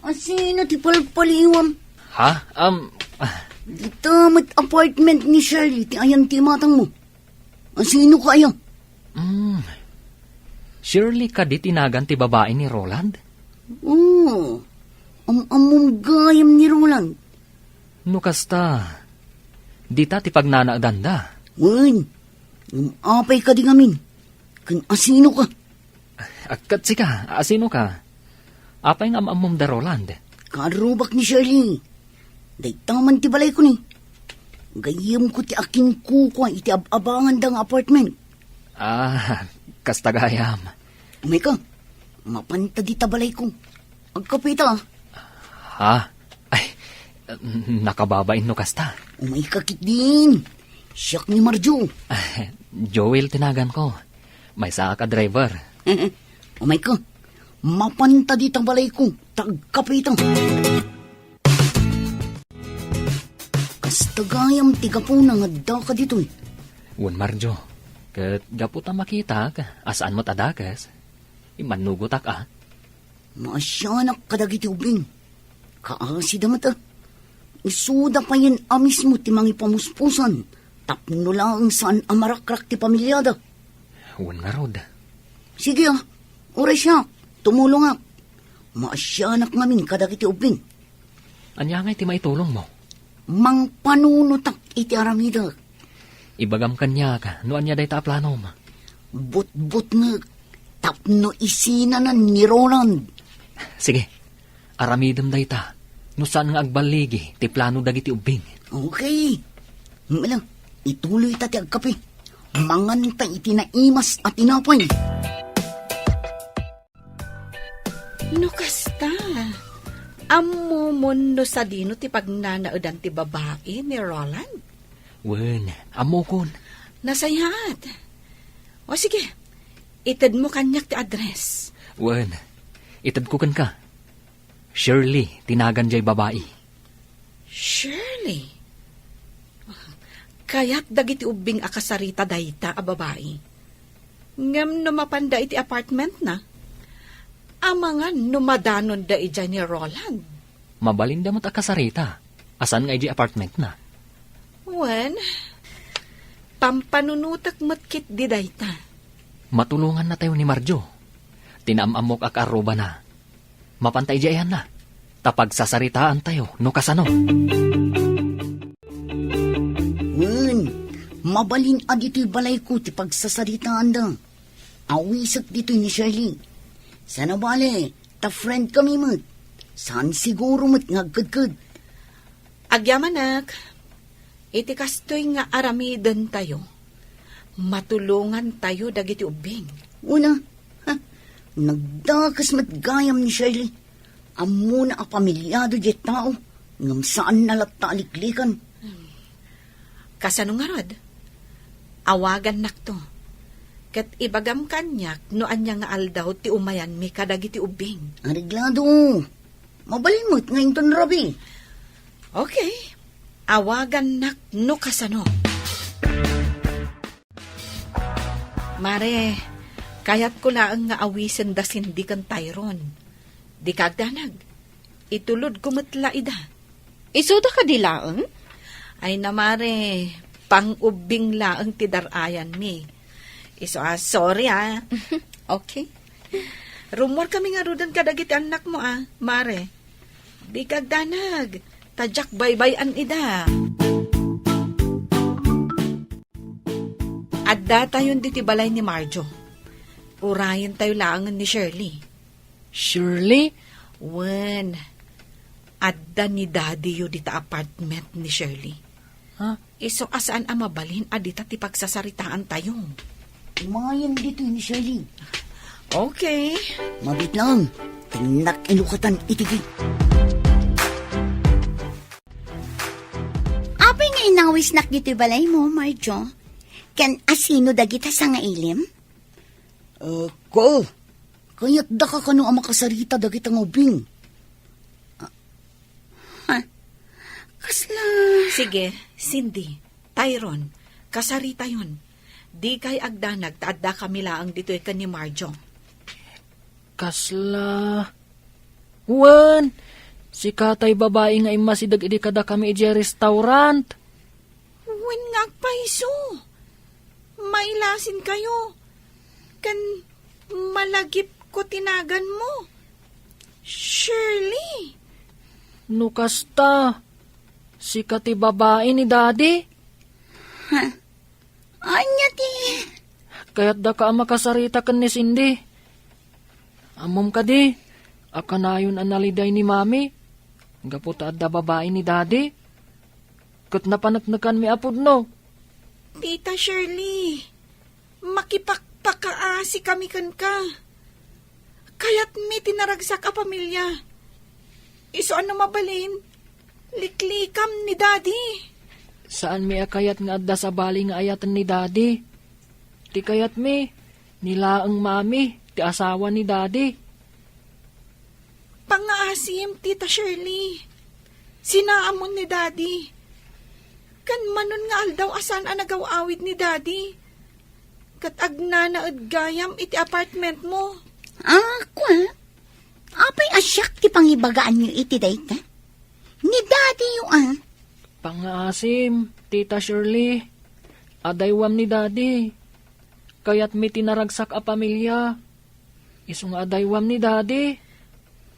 asino ti palpaliwam? Ha? Um, ah. Dita met apartment ni Shirley ti ayan ti imatangmo. Asino ka aya? Mm. Shirley kadi ti nagan ti babai ni Roland? Oo. Am-ammom gayam ni Roland. No kasta, dita ti pagnanaedanda. Wen, ngem apay kadi ngamin? Ken asino ka? Ket sika, asino ka? Apay nga am-ammom da Roland? Karrubak ni Shirley. Dayta man ti balayko ni. Gayyemko ti akinkukua iti ab-abanganda nga apartment. Ah, kasta gayam. Umayka, mapanta dita balayko. Agkapeta. Ha? Ay, nakababain no kasta. Umayka ketdin. Siak ni Marjo. Joel ti naganko. Maysaak a driver. Umayka, mapanta dita balayko. Agkapeta. Kasta gayam ti gapuna nga addaka ditoy. Wen, Marjo. Ket gapu ta makitak a saan met a dakes, immannugotak a. Maasianak kadagiti ubbing. Kaasida met a. Isuda payen a mismo ti mangipamuspusan tapno laeng saan a marakrak ti pamiliada. Wen ngarud. Sige a, uray siak, tumulongak. Maasianak ngamin kadagiti ubbing. Ania ngay ti maitulongmo? Mangpanunotak iti aramidek. Ibagam kaniak no ania dayta a planom. Butbutngek tapno isinanan ni Roland. Sige, aramidem dayta no saan nga agballigi ti plano dagiti ubbing. Okay. Mala, ituloyta ti agkape. Manganta iti naimas a tinapay. No kasta, ammomon no sadino ti pagnanaedan ti babai ni Roland? Wen, ammokon. Nasayaat. O sige, itedmo kaniak ti address. Wen, itedko kenka. Shirley ti nagan jay babai. Shirley? Kayat dagiti ubbing a kasarita dayta a babai. Ngem no mapanda iti apartmentna, amangan no madanonda idiay ni Roland. Mabalinda met a kasarita a saan nga idiay apartmentna. Wen, pampanunotek met ketdi dayta. Matulongannatayo ni Marjo. Ti naam-ammok a kaarrubana. Mapanta idiay ayanna. Ta pagsasaritaantayo no kasano. Wen, mabalin a ditoy balayko ti pagsasaritaanda. Awisek ditoy ni Shirley. Saan a bale, ta friend kami met. Saan siguro met nga agkedked. Agyamanak, iti kastoy nga aramidentayo, matulongantayo dagiti ubbing. Una, ha, nagdakes met gayam ni Shirley. Ammona a pamilyado diay tao, ngem saanna latta a liklikan. Kasano ngarud? Awagannakto. Ket ibagam kaniak no ania nga aldaw ti umayanmi kadagiti ubbing. Areglado. Mabalin met nga inton rabii. Okay. Awagannak no kasano. Mare, kayatko laeng nga awisen da Cindy ken Tyron. Dika agdanag. Itulodko met la ida. Isuda kadi laeng? Ay na, mare, pang-ubbing laeng ti dar-ayanmi. Isu a, sorry, ah. Okay. Rummuar kami ngaruden kadagiti annakmo, ah, mare. Dika agdanag, ta diak baybay-an ida. Addatayon ditoy balay ni Marjo. Urayentayo laengen ni Shirley. Shirley? Wen, adda ni Daddy-yo dita apartment ni Shirley. Ha? Isu a saan a mabalin a dita ti pagsasaritaantayo. Umayen ditoy ni Shirley. Okay. Mabiit lang. Tennak inukatan iti gate. Apay nga inawisnak ditoy balaymo, Marjo? Ken asino dagita sangailim? Eh, ko, kayatdaka kano a makasarita dagita nga ubbing? Ah, ha? Kasla... Sige, Cindy, Tyron, kasaritayon. Dikay agdanag ta addakami laeng ditoy ken ni Marjo. Kasla... Wen, sika tay babai nga immasideg idi kadakami idiay restaurant. Wen nga agpayso. Mailasinkayo. Ken malagipko ti naganmo. Shirley. No kasta, sika ti babai ni Daddy? Ha? Ania ti? Kayatdaka a makasarita ken ni Cindy. Ammom kadi a kanayon a naliday ni Mami gapu ta adda babai ni Daddy? Ket napaneknekanmi a pudno. Tita Shirley, makipakpakaasikami kenka. Kayatmi ti naragsak a pamilya. Isu a no mabalin, liklikam ni Daddy. Saanmi a kayat nga adda sabali nga ayaten ni Daddy. Ti kayatmi, ni laeng Mami ti asawa ni Daddy. Pangngaasim, Tita Shirley. Sinaamon ni Daddy. Ken manon nga aldaw a saan a nagaw-awid ni Daddy. Ket agnanaed gayam iti apartmentmo. Ah, kua? Apay a siak ti pangibagaanyo iti dayta? Ni Daddy-yo, ah. Pangngaasim, Tita Shirley. Adaywam ni Daddy. Kayatmi ti naragsak a pamilya. Isu nga adaywam ni Daddy.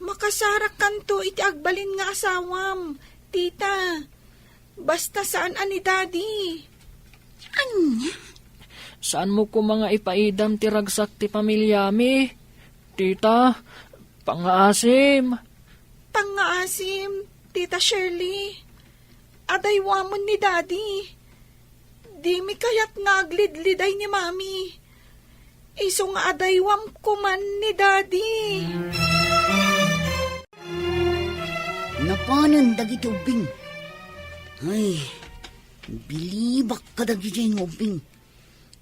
Makasarakkanto iti agbalin nga asawam, Tita. Basta saan a ni Daddy. Ania? Saanmo koma nga ipaidam ti ragsak ti pamilyami, Tita. Pangngaasim. Pangngaasim, Tita Shirley. Adaywamon ni Daddy. Dimi kayat nga aglidliday ni Mami. Isu nga adaywam koman ni Daddy. Napanen dagiti ubbing. Ay, bilibak kadagiti nga ubbing.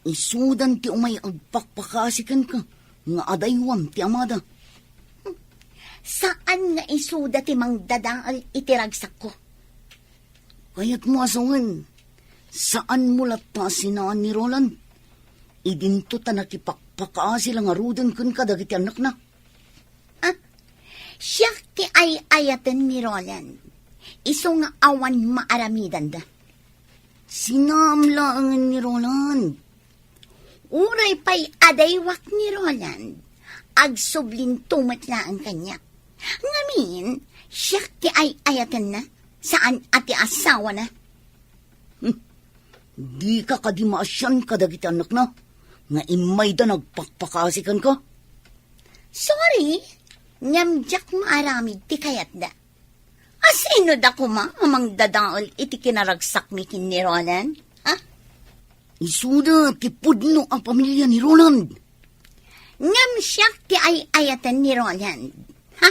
Isudan ti umay agpakpakasi kenka nga adaywam ti amada. Saan nga isuda ti mangdadael iti ragsakko. Kayatmo a sungen, saanmo latta a sinaan ni Roland? Idinto ta nakipakpakaasi la ngaruden kenka dagiti annakna. Ah, siak ti ay-ayaten ni Roland. Isu nga awan maaramidanda. Sinaam laengen ni Roland. Uray pay adaywak ni Roland, agsublinto met laeng kaniak. Ngamin, siak ti ay-ayatenna, saan a ti asawana. Hmm. Dika kadi maasian kadagiti annakna nga immayda nagpakpakasi kenka? Sorry, ngem diak maaramid ti kayatda. Asino da koma a mangdadael iti kinaragsakmi ken ni Roland? Ha? Isuda ti pudno a pamilia ni Roland. Ngem siak ti ay-ayaten ni Roland. Ha?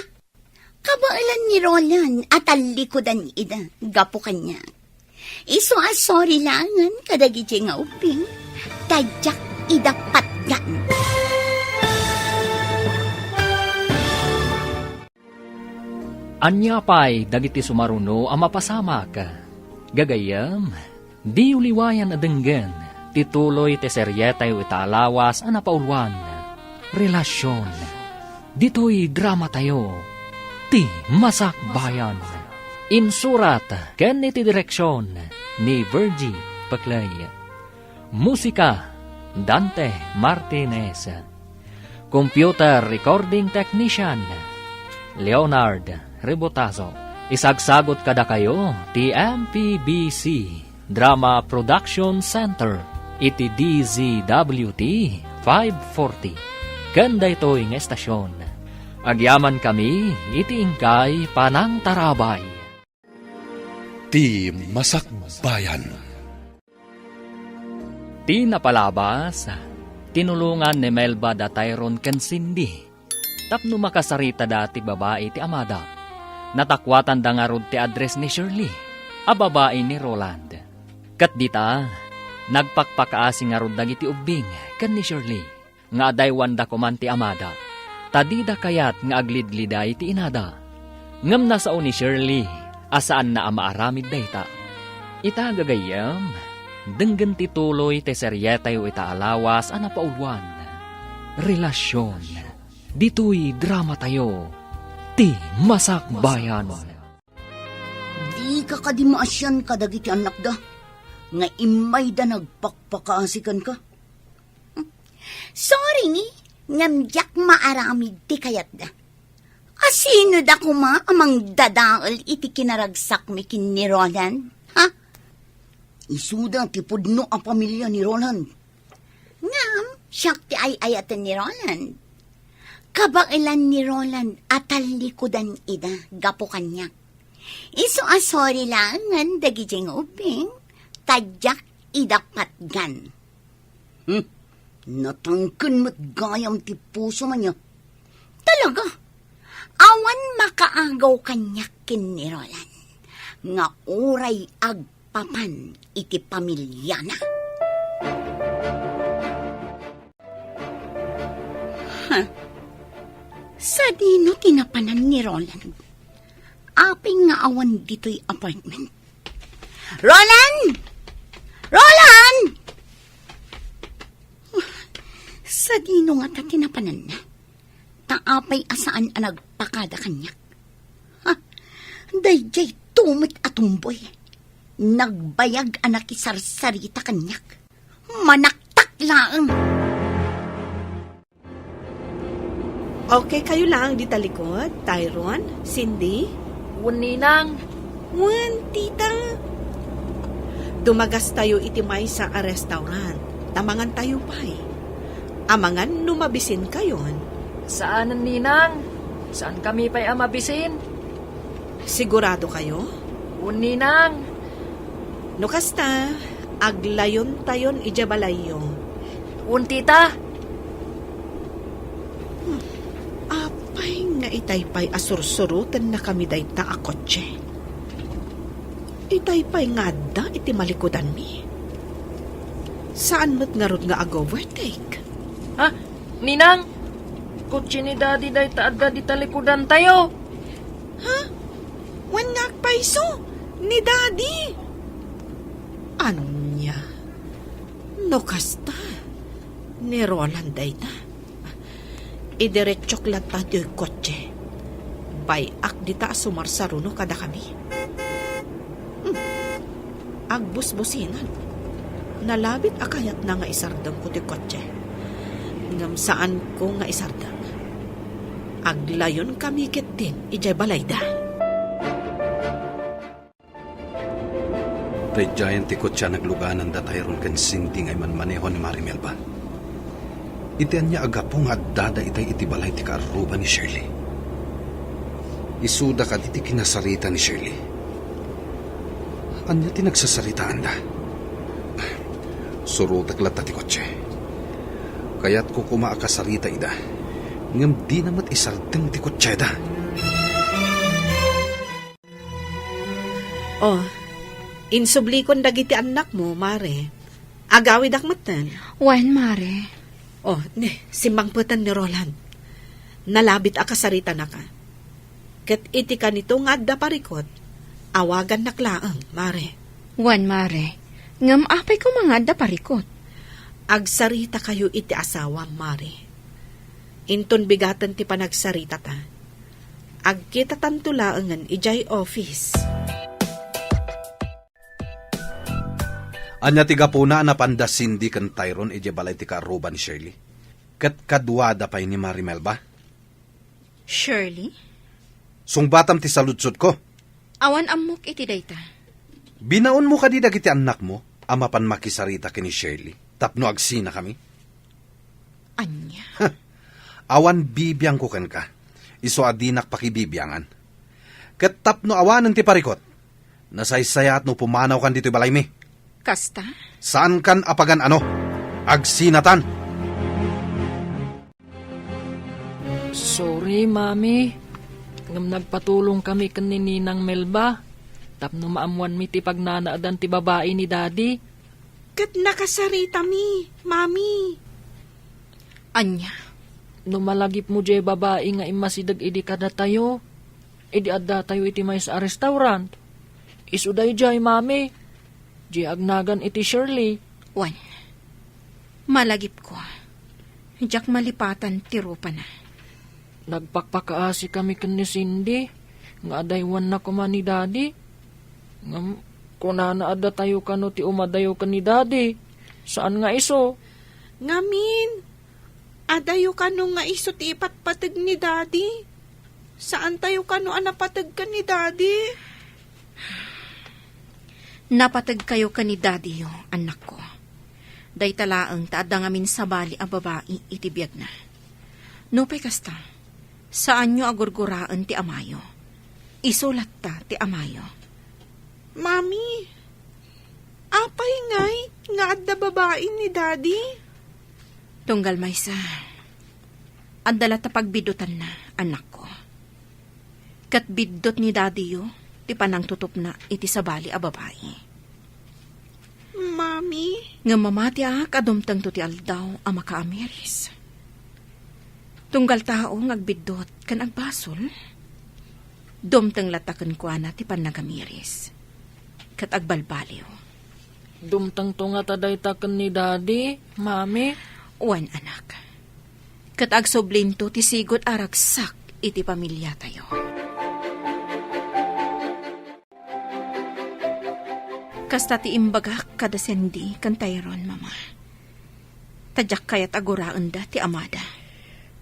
Kabaelan ni Roland a tallikudan ida gapu kaniak. Isu a sorry laengen kadagiti nga ubbing, ta diak ida patgan. Ania pay dagiti sumaruno a mapasamak? Gagayyem, diyo liwayan a denggen ti tuloy ti serietayo ita a lawas a napauluan, Relasion. Ditoy dramatayo, Ti Masakbayan. Insurat ken iti direksion ni Virgie Peclay. Musika, Dante Martinez. Computer recording technician, Leonard Rebotazo. Isagsagut kadakayo ti M P B C Drama Production Center iti D Z W T five forty. Ken daytoy nga estasion, agyamankami iti inkay panangtarabay. Ti Masakbayan. Ti napalabas, tinulongan ni Melba da Tyron ken Cindy tapno makasaritada ti babai ti amada. Natakuatanda ngarud ti address ni Shirley a babai ni Roland. Ket dita, nagpakpakaasi ngarud dagiti ubbing ken ni Shirley nga adaywanda koman ti amada, ta dida kayat nga aglidliday ti inada. Ngem nasao ni Shirley a saanna a maaramid dayta. Ita, gagayyem, denggen ti tuloy ti serietayo ita a lawas a napauluan, Relasion. Ditoy dramatayo, Ti Masakbayan. Dika kadi maasian kadagiti annakda nga immayda nagpakpakaasi kenka? Sorry, ngem diak maaramid ti kayatda. Asino da koma a mangdadael iti kinaragsakmi ken ni Roland? Ha? Isuda ti pudno a pamilia ni Roland. Ngem, siak ti ay-ayaten ni Roland. Kabaelan ni Roland a tallikudan ida gapu kaniak. Isu a sorry laengen dagiti nga ubbing, ta diak ida patgan. Hmm, natangken met gayam ti pusom ania. Talaga, awan makaagaw kaniak ken ni Roland nga uray agpapan iti pamiliana. Ha? Sadino ti napanan ni Roland? Apay nga awan ditoy apartment? Roland! Roland! Sadino ngata ti napananna? Ta apay a saan a nagpakada kaniak? Ha? Daydiay tumet a tumboy. Nagbayag a nakisarsarita kaniak. Manaktak laeng. Okay kayo laeng dita likod, Tyron, Cindy? Wen, ninang. Wen, tita. Dumagastayo iti maysa a restaurant, ta mangantayo pay. Amangan no mabisinkayon. Saanen, ninang. Saankami pay a mabisin. Sigurado kayo? Wen, ninang. No kasta, aglayontayon idiay balayyo. Wen, tita. Hmm. Apay nga itay pay a sursurotennakami dayta a kotse? Itay pay nga adda iti malikudanmi. Saan met ngarud nga ag-overtake? Ha? Ninang, kotse ni Daddy dayta adda di talikudantayo. Ha? Wen nga agpayso ni Daddy? Ania? No kasta, ni Roland dayta. Idiretsok latta ti kotse. Bay-ak dita a sumarsaruno kadakami. Hmm. Agbusbusinan. Nalabit a kayatna nga isardengko ti kotse. Ngem saanko nga isardeng. Aglayonkami ketdin idiay balayda. Daydiayen ti kotse a nagluganan da Tyrone ken Cindy nga immanmaneho ni Mari Melba. Iti ania a gapu nga addada itay iti balay ti kaarruba ni Shirley? Isuda kadi ti kinasarita ni Shirley? Ania ti nagsasaritaanda? Surotek latta ti kotse. Kayatko koma a kasarita ida, ngem dina met isardeng ti kotseda. Oh, insublikon dagiti annakmo, Mare. Agawidak metten. Wen, Mare. Oh, ne, simmangpeten ni Roland. Nalabit a kasaritanaka. Ket iti kanito nga adda parikut, awagannak laeng, Mare. Wen, Mare. Ngem apay koma nga adda parikut? Agsaritakayo iti asawam, Mare. Inton bigaten ti panagsaritata, agkitatanto laengen idiay office. Ania ti gapuna a napanda Cindy ken Tyrone idiay balay ti kaarruba ni Shirley? Ket kaduada pay ni Mari Melba? Shirley? Sungbatam ti saludsodko. Awan ammok iti dayta. Binaonmo kadi dagiti annakmo a mapan makisarita ken ni Shirley tapno agsinakami? Ania? Awan bibiangko kenka. Isu a dinak pakibibiangan. Ket tapno awanen ti parikut, nasaysayaat no pumanawkan ditoy balaymi. Kasta? Saankan a pagan-ano. Agsinatan! Sorry, Mami. Ngem nagpatulongkami ken ni Ninang Melba tapno maammoanmi ti pagnanaadan ti babai ni Daddy. Ket nakasaritami, Mami. Ania? No malagipmo diay babai nga immasideg idi kadatayo, idi addatayo iti maysa a restaurant, isu daydiay, Mami. Diay agnagan iti Shirley. Wen, malagipko. Diak malipatan ti rupana. Nagpakpakaasikami ken ni Cindy nga adaywanna koma ni Daddy. Ngem kunana a datayo kano ti umadayo ken ni Daddy, saan nga isu. Ngamin, adayo kano nga isu ti ipatpateg ni Daddy? Saantayo kano a napateg ken ni Daddy? Napategkayo ken ni Daddyyo, annakko. Dayta laeng ta adda ngamin sabali a babai iti biagna. Nupay kasta, saanyo a gurguraen ti amayo. Isu latta ti amayo. Mami, apay ngay nga adda babai ni Daddy? Tunggal maysa, adda latta pagbiddutanna, annakko. Ket biddut ni Daddyyo ti panangtutupna iti sabali a babai. Mami? Ngem mamatiak a dumtengto ti aldaw a makaamiris. Tunggal tao nga agbiddut ken agbasol, dumteng latta kenkuana ti pannagamiris ket agbalbaliw. Dumtengto ngata dayta ken ni Daddy, Mami? Wen, anak. Ket agsublinto ti sigud a ragsak iti pamiliatayo. Kasta ti imbagak kada Cindy ken Tyrone, Mama. Ta diak kayat a guraenda ti amada.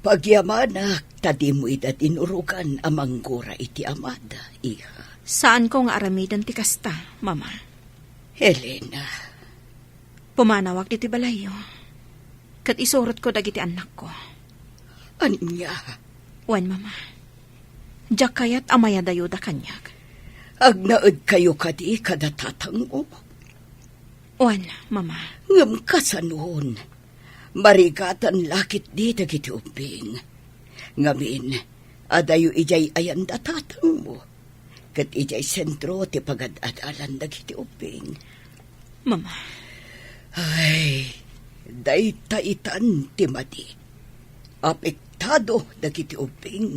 Pagyamanak ta dimo ida dinurogan a manggura iti amada, iha. Saanko nga aramiden ti kasta, Mama. Helena. Pumanawak ditoy balayyo, ket isurotko dagiti annakko. Ania? Wen, Mama. Diak kayat a mayadayoda kaniak. Agnaedkayo kadi kada tatangmo? Wen, Mama. Ngem kasanon? Marigatan la ketdi dagiti ubbing. Ngamin, adayo idiay ayan da tatangmo. Ket idiay sentro ti pagad-adalan dagiti ubbing. Mama. Ay, dayta itan ti madi. Apektado dagiti ubbing.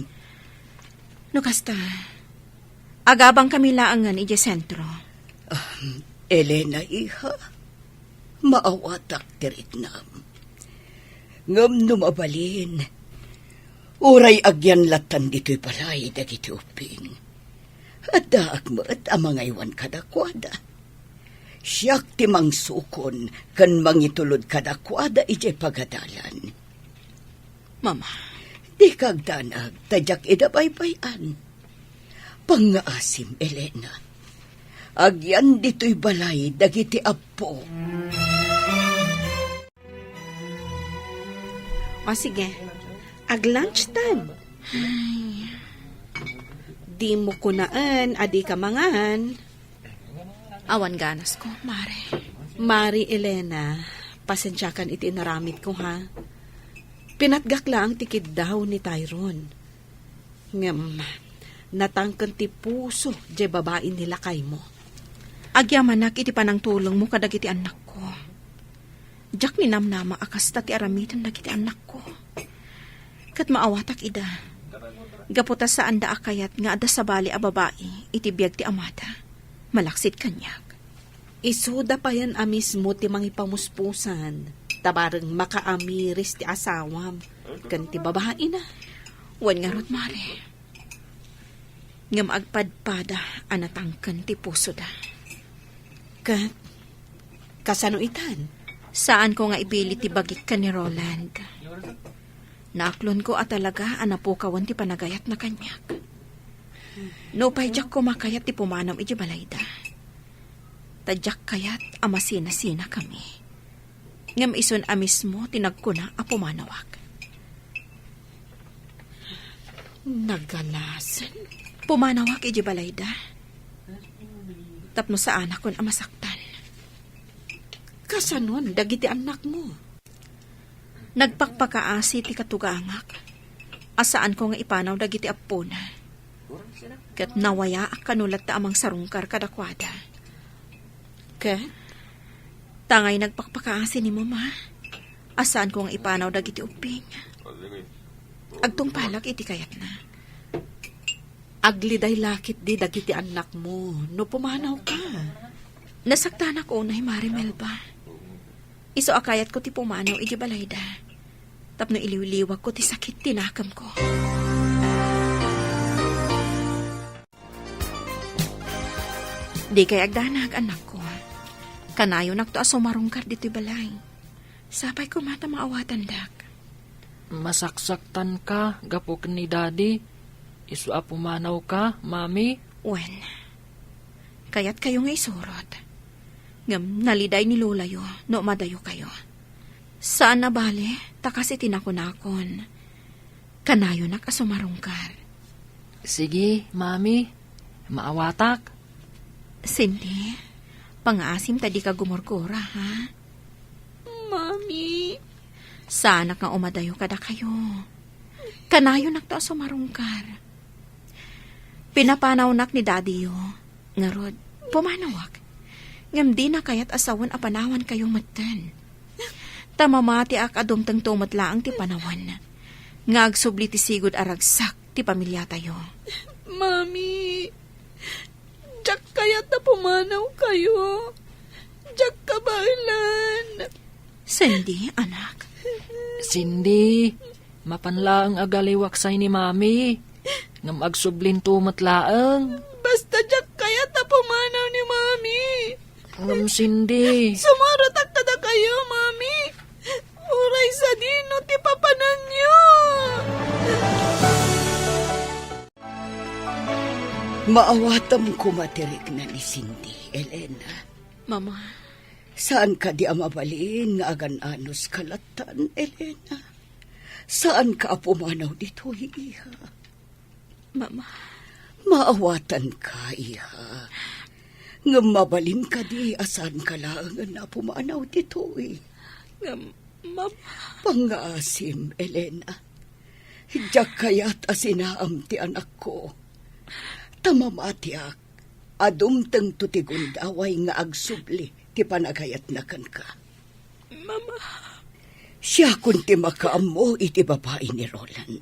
No kasta, agabangkami laengen idiay sentro. Ah, Elena, iha, maawatak ti riknam. Ngem no mabalin, uray agyan lattan ditoy balay dagiti ubbing, addaak met a mangaywan kadakuada. Siak ti mangsukon ken mangitulod kadakuada idiay pagadalan. Mama. Dika agdanag ta diak ida baybay-an. Pangngaasim, Elena. Agyan ditoy balay dagiti appo. O sige, ag-lunch time. Ay. Dimo kunaen a dika mangan. Awan ganasko, Mare. Mare Elena, pasensiakan iti inaramidko, ha? Pinatgak laeng ti kiddaw ni Tyrone. Ngem, natangken ti puso diay babai ni lakaymo. Agyamanak iti panangtulongmo kadagiti annakko. Diak ninamnama a kasta ti aramiden dagiti annakko. Ket maawatak ida. Gapu ta saanda a kayat nga adda sabali a babai iti biag ti amada, malaksid kaniak. Isuda payen a mismo ti mangipamuspusan, ta bareng makaamiris ti asawam ken ti babaina. Wen ngarud, Mare. Ngem agpadpada a natangken ti pusoda. Ket kasano itan? Saanko nga ibili ti bagik ken ni Roland. Naaklonko a talaga a napukawen ti panagayatna kaniak. Nupay diak koma kayat ti pumanaw idiay balayda, ta diak kayat a masinasinakami. Ngem isun a mismo ti nagkuna a pumanawak. Naganasen? Pumanawak idiay balayda tapno saanakon a masaktan. Kasanon dagiti annakmo? Nagpakpakaasi ti katugangak a saanko nga ipanaw dagiti appona. Ket nawayaak kano latta a mangsarungkar kadakuada. Ket? Tangay nagpakpakaasi ni Mama a saanko nga ipanaw dagiti ubbing. Agtungpalak iti kayatna. Agliday la ketdi dagiti annakmo no pumanawka. Nasaktanak unay, Mare Melba. Isu a kayatko ti pumanaw idiay balayda tapno iliwliwagko ti sakit ti nakemko. Dikay agdanag, annakko. Kanayonakto a sumarungkar ditoy balay. Sapay koma ta maawatandak. Masaksaktanka gapu ken ni Daddy. Isu a pumanawka, Mami? Wen, kayatkayo nga isurot. Ngem naliday ni lolayo no umadayokayo. Saan a bale, ta kas iti nakunakon, kanayonak a sumarungkar. Sige, Mami. Maawatak. Cindy, pangaasim ta dika gumurgura, ha? Mami. Saanak nga umadayo kadakayo. Kanayonakto a sumarungkar. Pinapanawnak ni Daddy-yo. Ngarud, pumanawak. Ngem dina kayat a sawen a panawankayo metten. Ta mamatiak a dumtengto met laeng ti panawen nga agsubli ti sigud a ragsak ti pamiliatayo. Mami, diak kayat a pumanawkayo. Diak kabaelan. Cindy, anak. Cindy, mapan laeng agaliwak say ni Mami. Ngem agsublinto met laeng. Basta diak kayat a pumanaw ni Mami. Ngem, Cindy. Sumurotak kadakayo, Mami. Uray sadino ti papananyo. Maawatam koma ti rikna ni Cindy, Elena. Mama. Saan kadi a mabalin nga agan-anos ka lattan, Elena? Saan ka a pumanaw ditoy, iha? Mama. Maawatanka, iha. Ngem mabalin kadi a saan ka laengen a pumanaw ditoy? Ngem, Mama. Pangngaasim, Elena. Diak kayat a sinaam ti anakko. Ta mamatiak a dumtengto ti gundaway nga agsubli ti panagayatna kenka. Mama. Siakon ti makaammo iti babai ni Roland.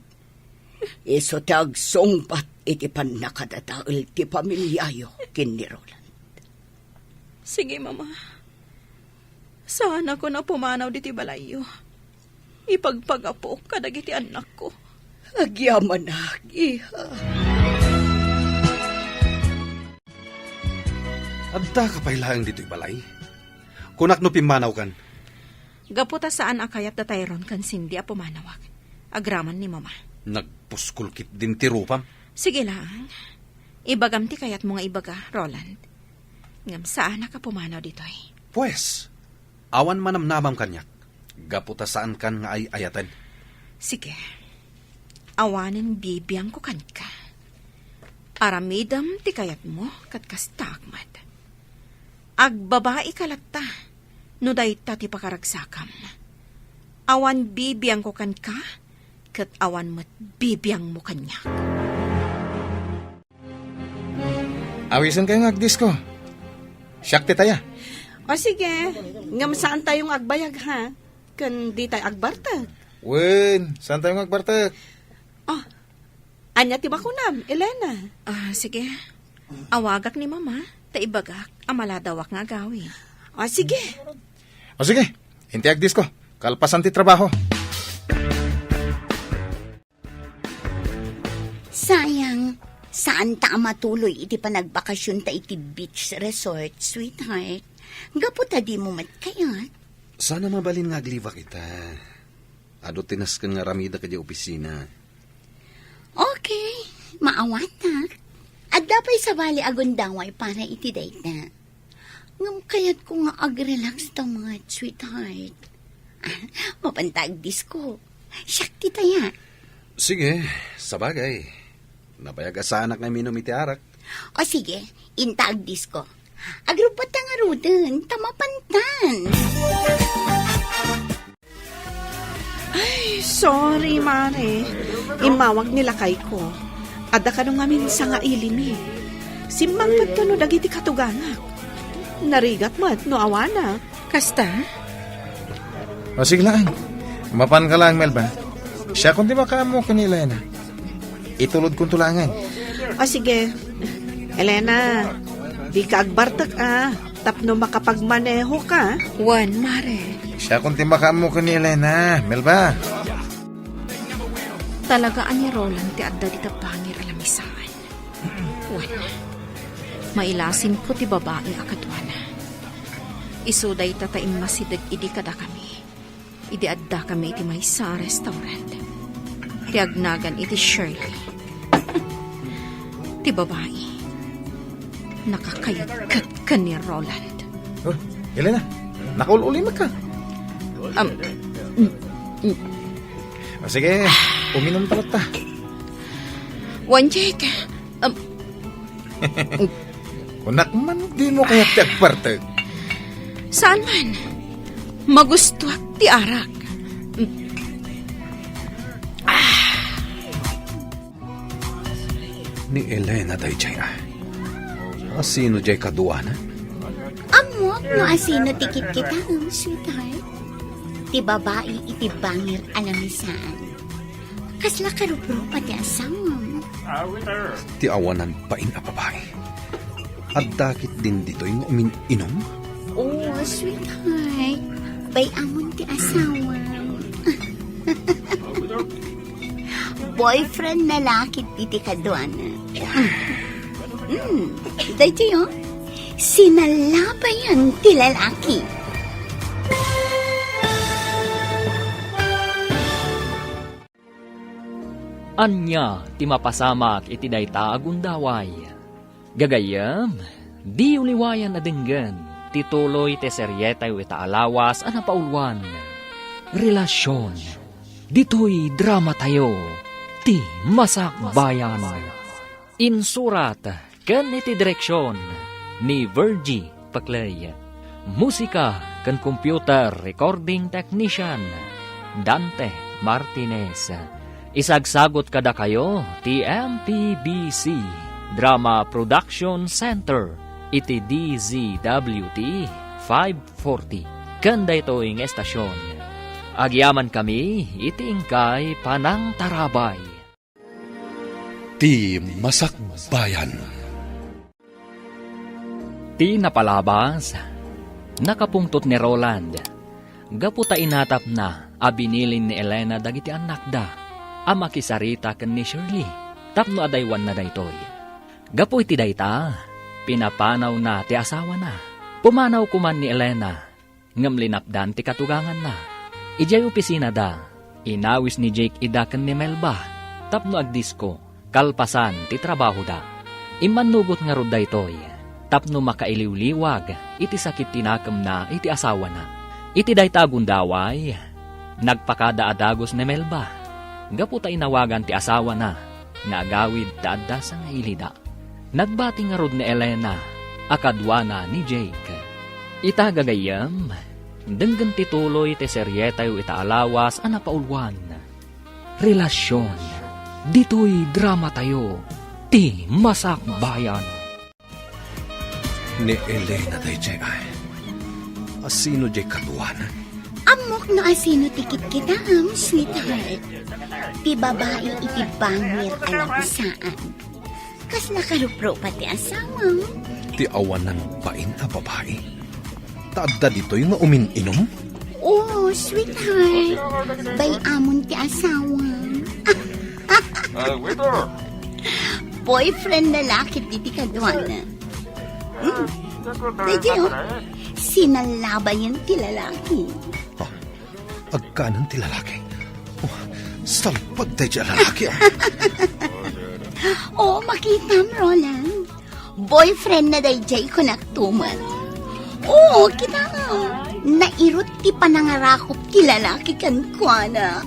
Isu ti agsungbat iti pannakadadael ti pamiliayo ken ni Roland. Sige, Mama. Saanakon a pumanaw ditoy balayyo. Ipagpagapok kadagiti annakko. Agyamanak, iha. Addaka pay laeng ditoy balay? Kunak no pimmanawkan. Gapu ta saan a kayat da Tyrone ken Cindy a pumanawak. Agraman ni Mama. Nagpuskol ketdin ti rupam. Sige laeng. Ibagam ti kayatmo nga ibaga, Roland. Ngem saanak a pumanaw ditoy. Pues, awan manamnamam kaniak. Gapu ta saankan nga ay-ayaten. Sige. Awanen bibiangko kenka. Aramidem ti kayatmo ket kastaak met. Agbabaika latta no dayta ti pakaragsakam. Awan bibiangko kenka, ket awan met bibiangmo kaniak. Awisenkayo nga agdisko. Siak ti taya. O sige, ngem saantayo nga agbayag, ha? Ken ditay agbartek. Wen, saantayo nga agbartek. Ah, ania ti bakunam, Elena? Ah, sige. Awagak ni Mama, ta ibagak a maladawak nga agawid. Ah, sige. O sige, inti agdisko. Kalpasan ti trabaho. Sayang, saanta a matuloy iti panagbakasionta iti beach resort, sweetheart. Gapu ta dimo met kayat. Saan a mabalin nga aglibak ita. Adu ti nasken nga aramidek idiay opisina. Okay, maawatak. Adda pay sabali a gundaway para iti dayta. Ngem kayatko nga agrelax ta met, sweetheart. Ah, mapanta agdisko. Siak ti taya. Sige, sabagay. Nabayag a saanak nga uminum iti arak. O sige, inta agdisko. Agrubbatta ngaruden, ta mapantan. Ay, sorry, Mare. Immawag ni lakayko. Adda kano ngamin sangailimi. Simmangpet kano dagiti katugangak. Narigat met no awanak. Kasta? O, sige lang. Mapanka lang, Melba. Siakon ti makaammo ken ni Elena. Itulodkonto laengen. O, sige. Elena, dika agbartek, a, tapno makapagmanehoka. Wen, Mare. Siakon ti makaammo ken ni Elena, Melba. Talaga a ni Roland ti adda dita bangir a lamisaan. Wen, mailasinko ti babai a kaduana. Isu dayta ta immasideg idi kadakami. Idi addakami iti maysa a restaurant, ti agnagan iti Shirley. Ti babai, nakakayatkat ken ni Roland. Oh, Elena, nakaul-ulimekka. Um, mm, mm. Ah, sige, uminum ta latta. Wen, Jake, um, Kunak man, dimo kayat ti agbartek? Saan man. Magustuak ti arak. Ni Elena daydiay, a. Asino diay kaduana? Ammok no asino ti kitkitaem, sweetheart. Ti babai iti bangir a lamisaan. Kasla karuprupa ti asawam. Ti awanan bain a babai. Adda ketdin ditoy nga umin-inum? Oh, sweetheart. Bay-amon ti asawam. Boyfriend na la ketdi ti kaduana. Hmm, daytoy, oh. Sinalabayan ti lalaki. Ania ti mapasamak iti dayta a gundaway? Gagayyem, diyo liwayan a denggen ti tuloy ti serietayo ita a lawas a napauluan, Relasyon. Ditoy dramatayo, ti Masakbayan. Insurat ken iti direksion ni Virgie Paclay. Musika ken computer recording technician, Dante Martinez. Isagsagot kadakayo ti M P B C Drama Production Center iti D Z W T five forty, ken daytoy nga estasion. Agyamankami iti inkay panangtarabay. Ti Masakbayan. Ti napalabas, nakapungtot ni Roland gapu ta inatapna a binilin ni Elena dagiti annakda a makisarita ken ni Shirley tapno adaywanna daytoy. Gapu iti dayta, pinapanawna ti asawana. Pumanaw koman ni Elena ngem linapdan ti katuganganna. Idiay opisinada, inawis ni Jake ida ken ni Melba tapno agdisko kalpasan ti trabahoda. Immannugot ngarud daytoy tapno makailiwliwag iti sakit ti nakemna iti asawana. Iti dayta a gundaway, nagpakada a dagus ni Melba gapu ta inawagan ti asawana nga agawid ta adda sangailida. Nagbati ngarud ni Elena a kaduana ni Jake. Ita gagayyem, denggen ti tuloy ti serietayo ita a lawas a napauluan, Relasyon. Ditoy dramatayo, Ti Masakbayan. Ni Elena daydiay ay. Asino diay kaduana? Ammok no asino ti kitkitaem, sweetheart. Ti babai iti bangir a lagusaad. Kasla karuprupa ti asawam. Ti awanan bain a babai? Ta adda ditoy nga umin-inum? Oh, sweetheart. Bay-amon ti asawam. Ah, waiter! Boyfriend na lakit iti kaduana. Hmm. Daydiay, oh. Sinalabayan ti lalaki. Ah, agkanan ti lalaki. Oh, salpag daydiay a lalaki, ah. Oh, makitam, Roland. Boyfriend na daydiay kunak tuman. Oo, kita. Nairut ti panangarakop ti lalaki kenkuana.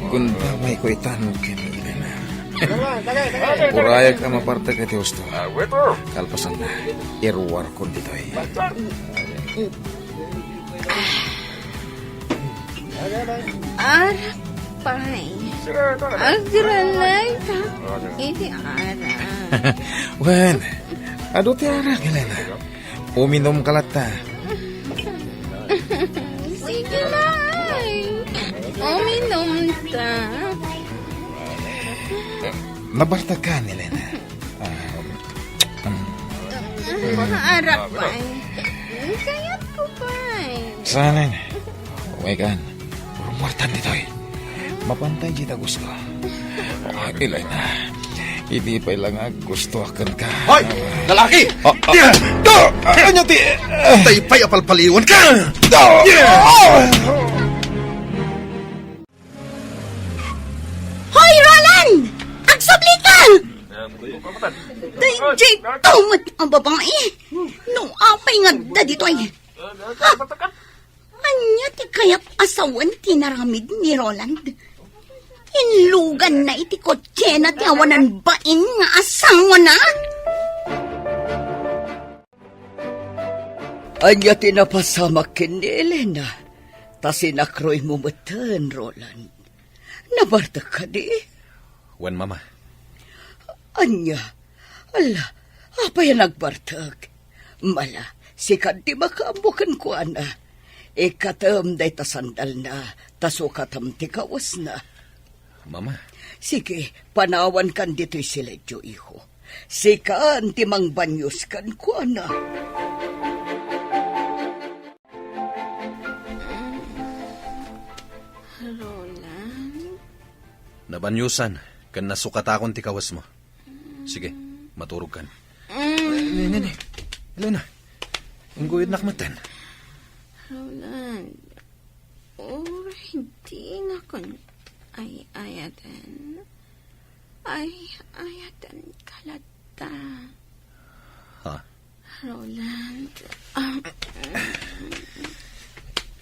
Gundawayko itan ken Elena. Urayek a mapartek iti husto. Kalpasanna, iruarkon ditoy. Arak pay. Agralayta iti arak. Wen, adu ti arak, Elena. Uminumka latta. Sige, Nay. Uminumta. Nabartekkan, Elena. Ah, mm. Arak pay. Kayatko pay. Saan? Wekan. Urmuartan ditoy. Mapantay di dagusko. Ah, Elena, idi pay la nga aggustoak kenka. Hoy! Lalaki! Ah, ah. Da! Ania ti, ah. Tay pay a palpaliwanka! Da! Ah! Hoy, Roland! Agsublika! Daydiay met a babai. No apay nga adda ditoy? Ha? Ania ti kayat a sawen ti inaramid ni Roland? Inluganna iti kotsena ti awanan bain nga asawana? Ania ti napasamak ken ni Elena? Ta sinakroymo metten, Roland. Nabartek kadi? Wen, Mama. Ania? Ala, apay a nagbartek? Mala, sika ti makaammo kenkuana. Ikkatem dayta sandalna, ta sukatem ti kawesna. Mama. Sige, panawankan ditoy siledyo, iho. Sikan ti mangbanyos kenkuana. Roland? Nabanyosan ken nasukatakon ti kawesmo. Sige, maturogkan. Mm. Ne, ne, ne. Elena, ingguyodnak metten. Roland, uray dinakon ay-ayaten. Ay-ayatenka latta. Ha? Roland. Ah.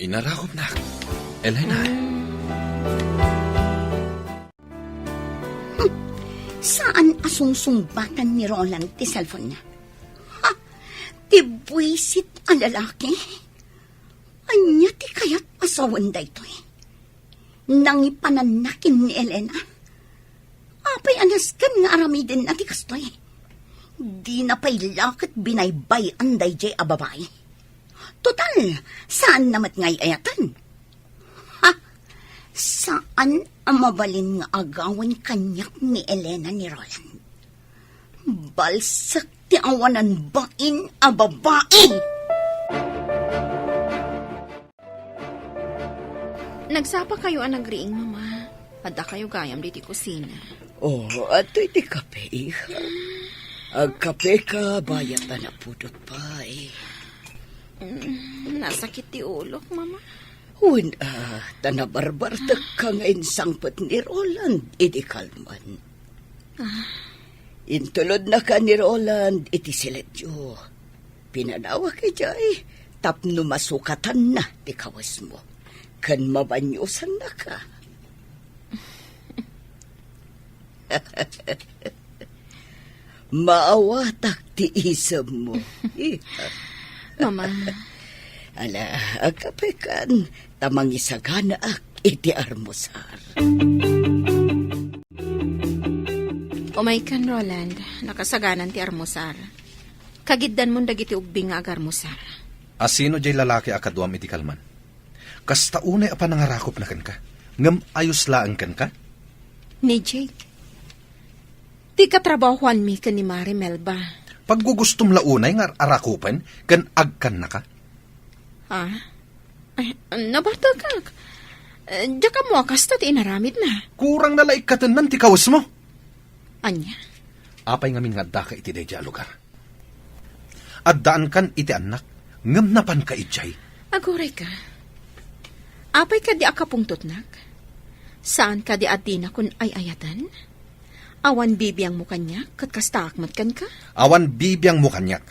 Inarakopnak, Elena. Hmm. Saan a sungsungbatan ni Roland ti cellphone-na? Ha? Ti buisit a lalaki? Ania ti kayat a sawen daytoy? Nangipananna ken ni Elena? Apay a nasken nga aramidenna ti kastoy? Dina pay la ket binaybay-an daydiay a babai. Total, saanna met nga ay-ayaten. Ha? Saan a mabalin nga agawen kaniak ni Elena ni Roland. Balsek ti awanan bain a babai! Nagsapakayo a nagriing, Mama. Addakayo gayam ditoy kusina. Oh, adtoy ti kape, iha. Agkapeka, bayat a napudot pay. Mm, nasakit ti ulok, Mama. Wen, ah, ta nabarbartekka nga insangpet ni Roland idi kalman. Ah. Intulodnaka ni Roland iti siletyo. Pinanawak idiay tapno masukatanna ti kawesmo ken mabaniosannaka. Maawatak ti isemmo. Mama. Ala, agkapekan, ta mangisaganaak iti armusar. Umaykan, Roland. Nakasaganan ti armusar. Kagiddanmon dagiti ubbing nga agarmusar. A sino jay lalaki a kaduam iti kalman? Kasta unay a panangarakupna kenka, ngem ayos laeng kenka? Ni Jake. Ti katrabahuanmi ken ni Mare Melba. Paggugustom la unay nga arakupen ken agkannaka? Ha? Ay, nabartekak. Eh, diak ammo a kasta ti inaramidna. Kurang na la ikkatennan ti kawesmo. Ania? Apay ngamin nga addaka iti daydiay a lugar? Addaankan iti annak, ngem napanka idiay. Agurayka. Apay kadi a kapungtotnak? Saan kadi a dinakon ay-ayaten? Awan bibiangmo kaniak, ket kastaak met kenka? Awan bibiangmo kaniak,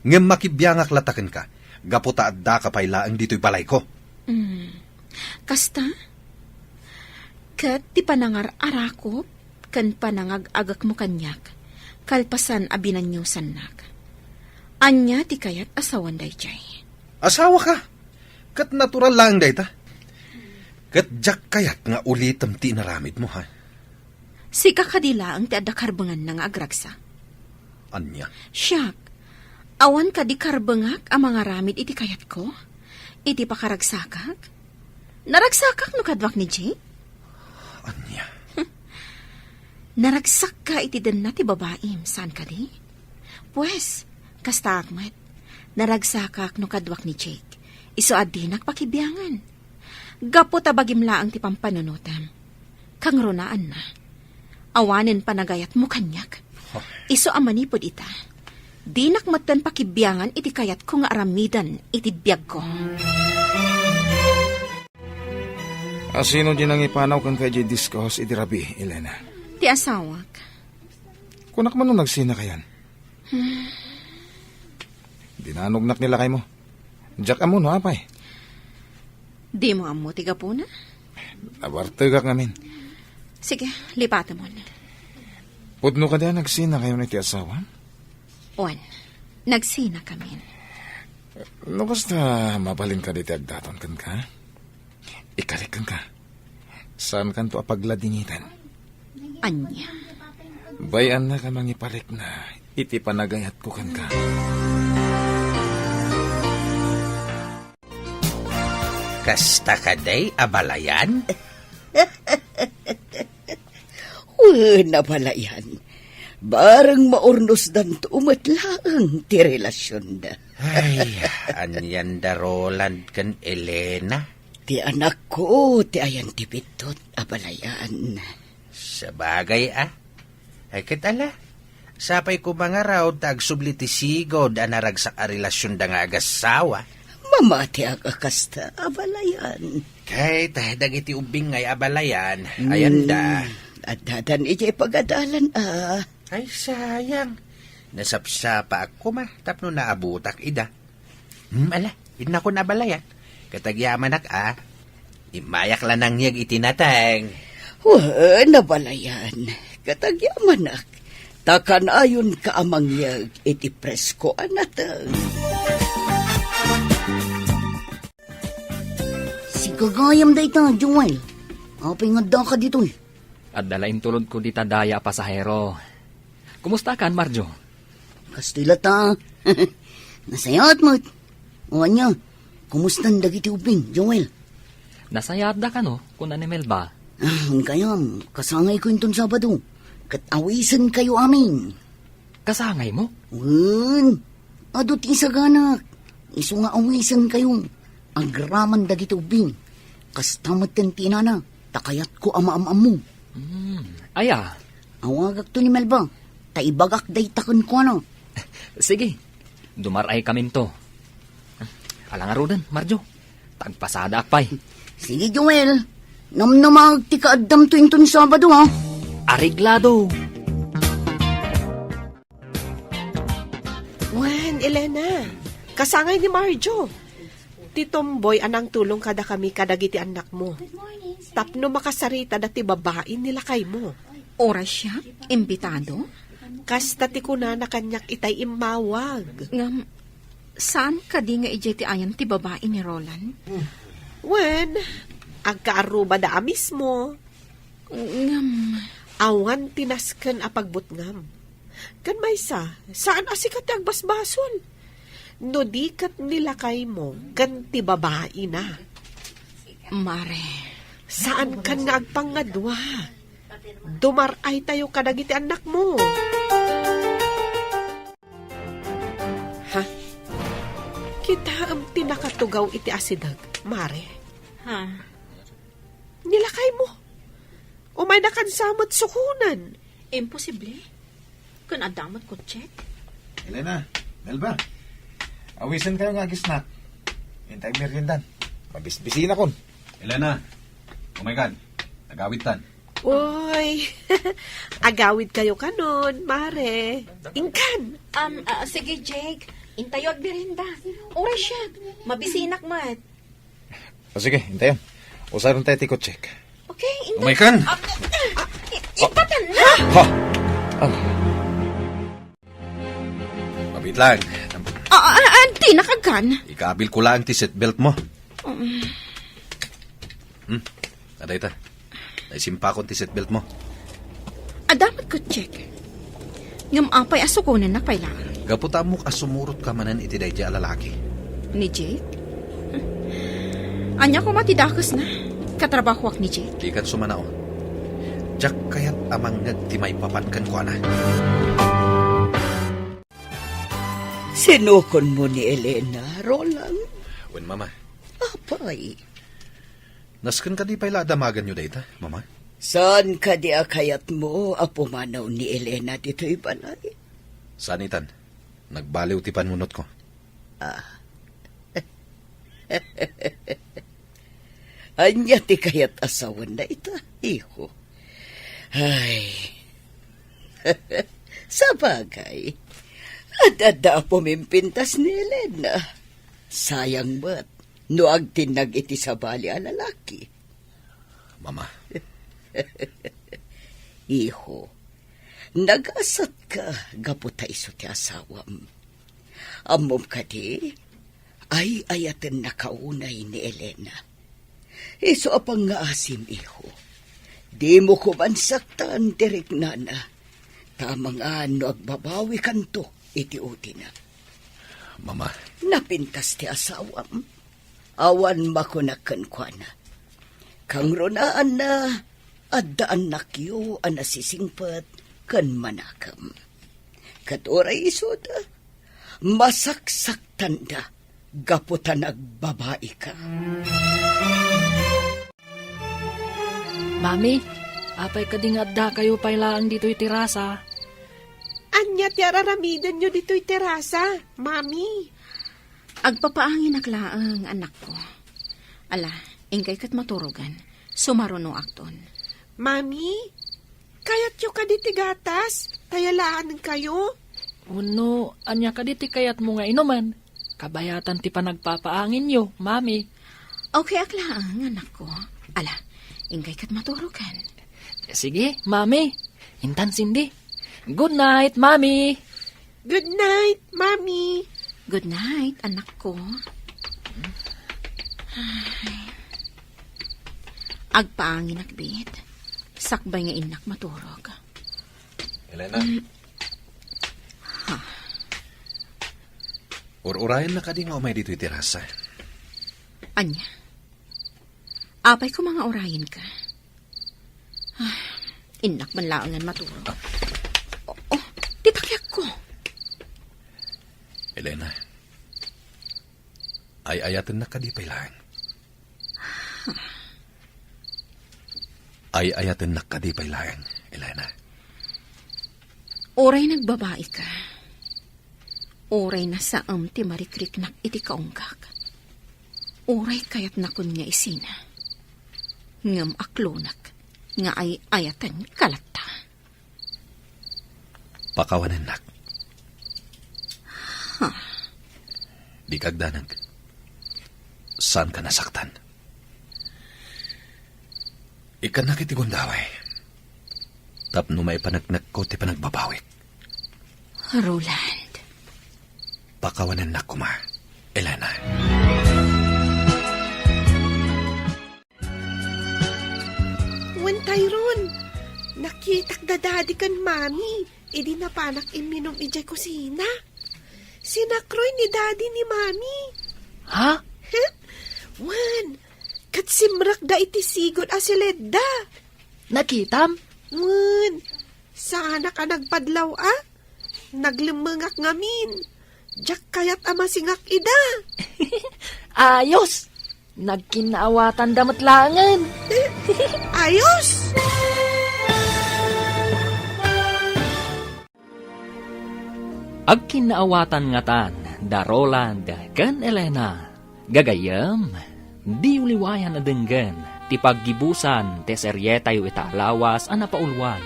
ngem makibiangak latta kenka, gapu ta addaka pay laeng ditoy balayko. Mm. Kasta? Ket ti panangar-arakop ken panangag-agekmo kaniak, kalpasan a binaniosannak. Ania ti kayat a sawen daydiay? Asawaka, ket natural laeng dayta. Ket diak kayat nga ulitem ti inaramidmo, ha? Sika kadi laeng ti adda karbenganna nga agragsak? Ania? Siak, awan kadi karbengak a mangaramid iti kayatko? Iti pakaragsakak? Naragsakak no kaduak ni Jake? Ania? Naragsakka iti denna ti babaim, saan kadi? Pues, kastaak met. Naragsakak no kaduak ni Jake. Isu a dinak pakibiangan. Gapu ta bagim laeng ti pampanunotem. Kangrunaanna, awanen panagayatmo kaniak. Huh. Isu a manipud ita, dinak metten pakibiangan iti kayatko nga aramiden iti biagko. A sino di nangipanaw kenka idiay disco house idi rabii, Elena? Ti asawak. Kunak man no nagsinakayon. Hmm. Dinanognak ni lakaymo. Diak ammo no apay. Dimo ammo ti gapuna? Nabartegak ngamin. Sige, lipatemon. Pudno kadi a nagsinakayon iti asawam? Wen, nagsinakamin. No kasta, mabalin kadi ti agdaton kenka? Ikalik kenka. Saankanto a pagladingiten. Ania? Bay-annak a mangiparikna iti panagayatko kenka. Kasta kadi, abalayan? Wen, abalayan. Bareng maurnosdanto met laeng ti relasionda. Ay, anian da Roland ken Elena? Ti anakko ti ayan ti biddut, abalayan. Sabagay a. Ay, ket ala, sapay koma ngarud ta agsubli ti sigud a naragsak a relasionda nga agassawa. Mamatiak a kasta, abalayan. Ket dagiti ubbing ngay, abalayan, ayanda. Hmm, addadan idiay pagadalan a. Ay, sayang. Nasapsapaak koma tapno naabutak ida. Hmm, ala, innakon, abalayan. Ket agyamanak a. Immayak la nangyeg iti nateng. Wen, abalayan. Ket agyamanak. Ta kanayonka a mangyeg iti presko a nateng. Sika gayam dayta, Joel. Apay nga addaka ditoy? Adda la intulodko dita daya a pasahero. Kumustakan, Marjo? Kastoy latta. Nasayaat met. O ania, kumustan dagiti ubbing, Joel? Nasayaatda kano, kuna ni Melba. Ah, kayam, kasangayko inton Sabado. Ket awisenkayo amin. Kasangaymo? Wen, adu ti isaganak. Isu nga awisenkayo. Agraman dagiti ubbing. Kasta metten ti inana, ta kayatko a maam-ammo. Hmm, aya? Awagakto ni Melba, ta ibagak dayta kenkuana. Sige, dumar-ay kaminto. Ala ngaruden, Marjo, tagpasadaak pay. Sige, Joel, namnamag ti kaaddamto inton Sabado, ha? Areglado. Wen, Elena, kasangay ni Marjo. Ti tomboy a nangtulong kadakami kadagiti annakmo. Tapno makasaritada ti babain ni lakaymo. Oras siya? Imbitado? Kasta ti kunana kaniak itay immawag. Ngem, saan kadi nga idiay ti ayan ti babai ni Roland? Wen, agkaarrubada a mismo. Ngem, awan ti nasken a pagbutngam. Ken maysa, saan a sika ti agbasbasol. No di ket ni lakaymo ken ti babaina. Mare. Saan kan nga agpangadua. Dumar-aytayo kadagiti annakmo. Ha? Kitaem ti nakatugaw iti asideg, Mare. Ha? Ni lakaymo. Umayna kansa met sukonen. Imposible. Kun adda met kotse. Elena, Melba, awisenkayo nga agisnak. Intay meriendan. Mabisbisinakon. Elena, umaykan. Agawidtan. Uy, agawidkayo kanon, Mare. Inkan. Um, ah, sige, Jake. Intayo agmerienda. Oras siya. Mabisinak met. O sige, intayon. Usaron tayo ti kutsek. Okay, intayon. Umaykan! Ah, ah, i-, ipatan na! Ha? Ano? Mabit lang. Ah, ah, ah, di nakagkan. Ikabil ko lang ti seatbelt mo. Um. Hmm, aday ta. Naisimpakon ti seatbelt mo. Adda met kutsek. Ngem apay a sukonennak pay laeng? Gapu ta ammok a sumurotka manen iti daydiay a lalaki. Ni Jake? Ania koma ti dakesna? Katrabahoak ni Jake? Dikan sumanaon. Diak kayat a mangngeg ti maipapan kenkuana. Sinukonmo ni Elena, Roland? Wen, Mama. Apay? Nasken kadi pay la a damaganyo dayta, Mama? Saan kadi a kayatmo a pumanaw ni Elena ditoy balay? Saan itan. Nagbaliw ti panunotko. Ah. Ania ti kayat a sawen dayta, iho? Ay. Sabagay, ad-adda a pumimpintas ni Elena. Sayang met no agtinnag iti sabali a lalaki. Mama. Iho, nagasatka gapu ta isu ti asawam. Ammom kadi, ay-ayatennak unay ni Elena. Isu a pangngaasim, iho. Dimo koman saktan ti riknana. Ta amangan no agbabawikanto iti utina. Mama. Napintas ti asawam. Awan makunak kenkuana. Kangrunaanna, adda annakyo a nasisingpet ken manakem. Ket uray isuda, masaksaktanda gapu ta nagbabaika. Mami, apay kadi nga addakayo pay laeng ditoy terasa? Ania ti ar-aramidenyo ditoy terasa, Mami? Agpapaanginak laeng, anakko. Ala, inkay ket maturogan. Sumarunoakton. Mami, kayatyo kadi ti gatas? Tayalaankayo? Wenno, ania kadi ti kayatmo nga inumen? Kabayatan ti panagpapaanginyo, Mami. Okay ak laeng, anakko. Ala, inkay ket maturogan. Sige, Mami. Intan, Cindy. Good night, Mami. Good night, Mami. Good night, anakko. Ay. Agpaanginak, bit. Sakbay nga innak maturog. Elena. Mm. Ha? Ur-urayennak kadi nga umay ditoy terasa? Ania? Apay koma nga urayenka? Ah, innak man laengen maturog. Oh, oh, ti pakiakko. Elena, ay-ayatennak kadi pay laeng? Ay-ayatennak kadi pay laeng, Elena? Uray nagbabaika, uray nasaem ti marikriknak iti kaunggak, uray kayatnakon nga isina, ngem aklonak nga ay-ayatenka latta. Pakawanennak. Huh. Dika agdanag. Saanka nasaktan. Ikkannak iti gundaway tapno maipaneknekko ti panagbabawik. Roland. Pakawanennak koma, Elena. Wen, Tyrone, nakitak da Daddy ken Mami idi napanak imminum idiay kusina. Sinakroy ni Daddy ni Mami. Ha? Wen, ket simrekda iti sigud a siledda. Nakitam? Wen, saanak a nagpadlaw a. Naglemmengak ngamin. Diak kayat a masingak ida. Ayos! Nagkinnaawatanda met laengen. Ayos! Agkinnaawatan ngatan da Roland ken Elena. Gagayyem, diyo liwayan a denggen ti paggibusan ti serietayo ita a lawas a napauluan,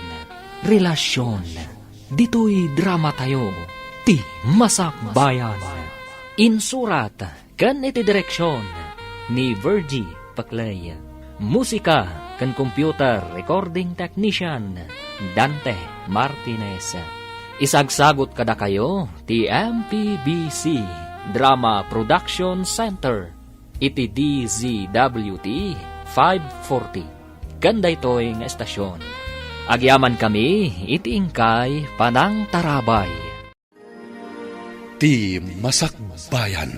Relasyon. Ditoy dramatayo, ti Masakbayan. Insurat ken iti direksion ni Virgie Paclay. Musika ken computer recording technician, Dante Martinez. Isagsagut kadakayo ti M P B C Drama Production Center iti D Z W T five forty. Ken daytoy nga estasion, agyamankami iti inkay panangtarabay. Ti Masakbayan.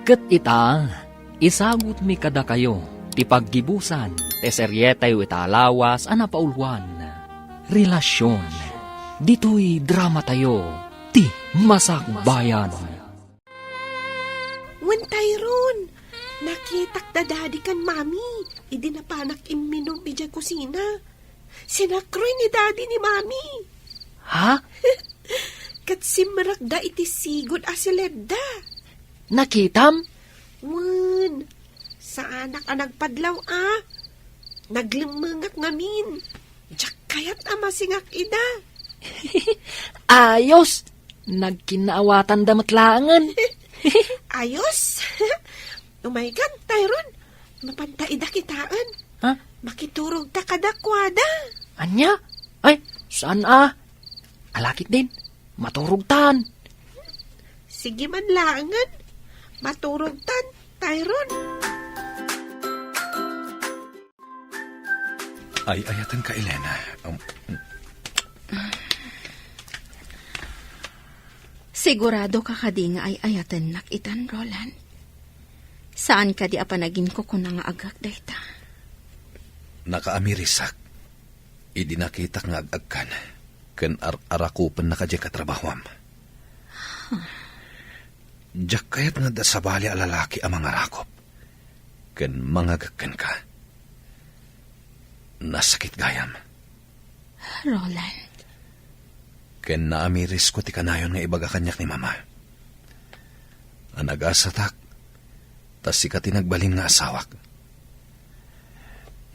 Ket ita, isagutmi kadakayo ti paggibusan ti serietayo ita a lawas a napauluan, Relasyon. Ditoy dramatayo, ti Masakbayan. Wen, Tyrone, nakitak da Daddy ken Mami idi napanak imminum idiay kusina. Sinakroy ni Daddy ni Mami. Ha? Ket simrekda iti sigud a siledda. Nakitam? Wen, saanak a nagpadlaw a. Naglemmengak ngamin. Diak kayat a masingak ida. Ayos! Nagkinnaawatanda met laengen. Ayos! Umaykan, Tyrone. Mapanta ida kitaen. Ha? Makiturogta kadakuada. Ania? Ay, saan a? Ala ketdin, maturogtan. Sige man laengen, maturogtan, Tyrone. Ay-ayatenka, Elena. Um, Sigurado ka kadi nga ay-ayatennak itan, Roland? Saan kadi a panaginkukuna nga agek dayta? Nakaamirisak idi nakitak nga ag-agkan ken ar-arakupennaka diay katrabahuam. Diak kayat nga adda sabali a lalaki a mangarakop ken mangagek kenka. Nasakit gayam. Roland. Ken naamirisko ti kanayon nga ibaga kaniak ni Mama a nagasatak ta sika ti nagbalin nga asawak.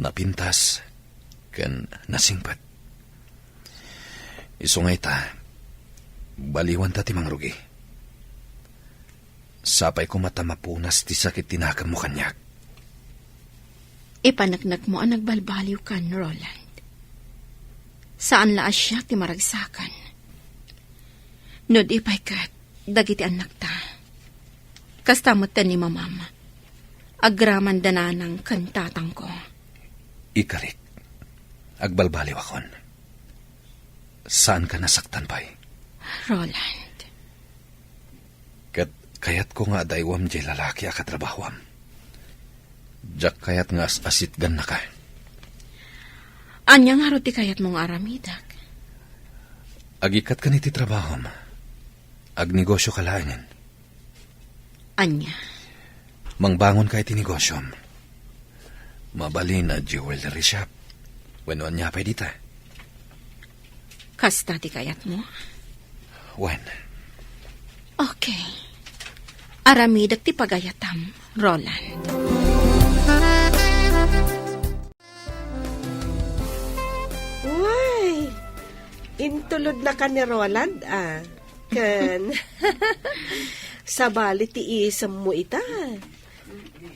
Napintas ken nasingpet. Isu nga ita, baliwanta ti mangrugi. Sapay koma ta mapunas ti sakit ti nakemmo kaniak. Ipaneknekmo a nagbalbaliwkan, Roland. Saan la a siak ti maragsakan. No di pay ket, dagiti annakta. Kasta met ni Mamam. Agramanda nanang ken tatangko. Ikarik, agbalbaliwakon. Saanka nasaktan pay? Roland, Kayatko nga adaywam diay lalaki a katrabahoam. Diak kayat nga as-asitgannaka. Ania ngarud ti kayatmo nga aramidek? Agikkat ken iti trabahom. Agnegosioka laengen. Ania? Mangbangonka iti negosyom. Mabalin a jewelry shop. Wenno ania pay dita? Kasta ti kayatmo? Wen. Okay. Aramidek ti pagayatam, Roland. Way, intulodnaka ni Roland, a. Ken, sabali ti isemmo ita.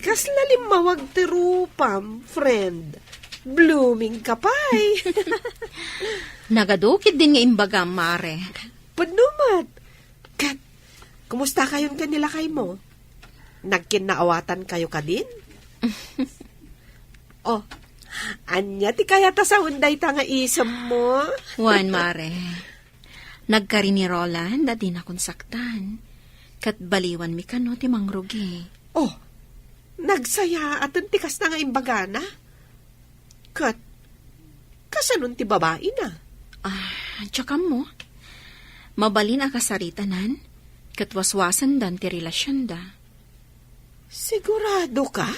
Kasla limmawag ti rupam, friend. Blooming ka pay. Nagadu ketdin nga imbagam, Mare. Pudno met. Ket, kumustakayon ken ni lakaymo? Nagkinnaawatankayo kadin? Oh, ania ti kayat a sawen dayta nga isemmo? Wen, Mare. Nagkari ni Roland a dinakon saktan. Ket baliwanmi kano ti mangrugi. Oh, nagsayaaten ti kasta nga imbagana? Ket, kasanon ti babaina? Ah, diak ammo. Mabalin a kasaritanan, ket waswasendan ti relasionda. Sigurado ka?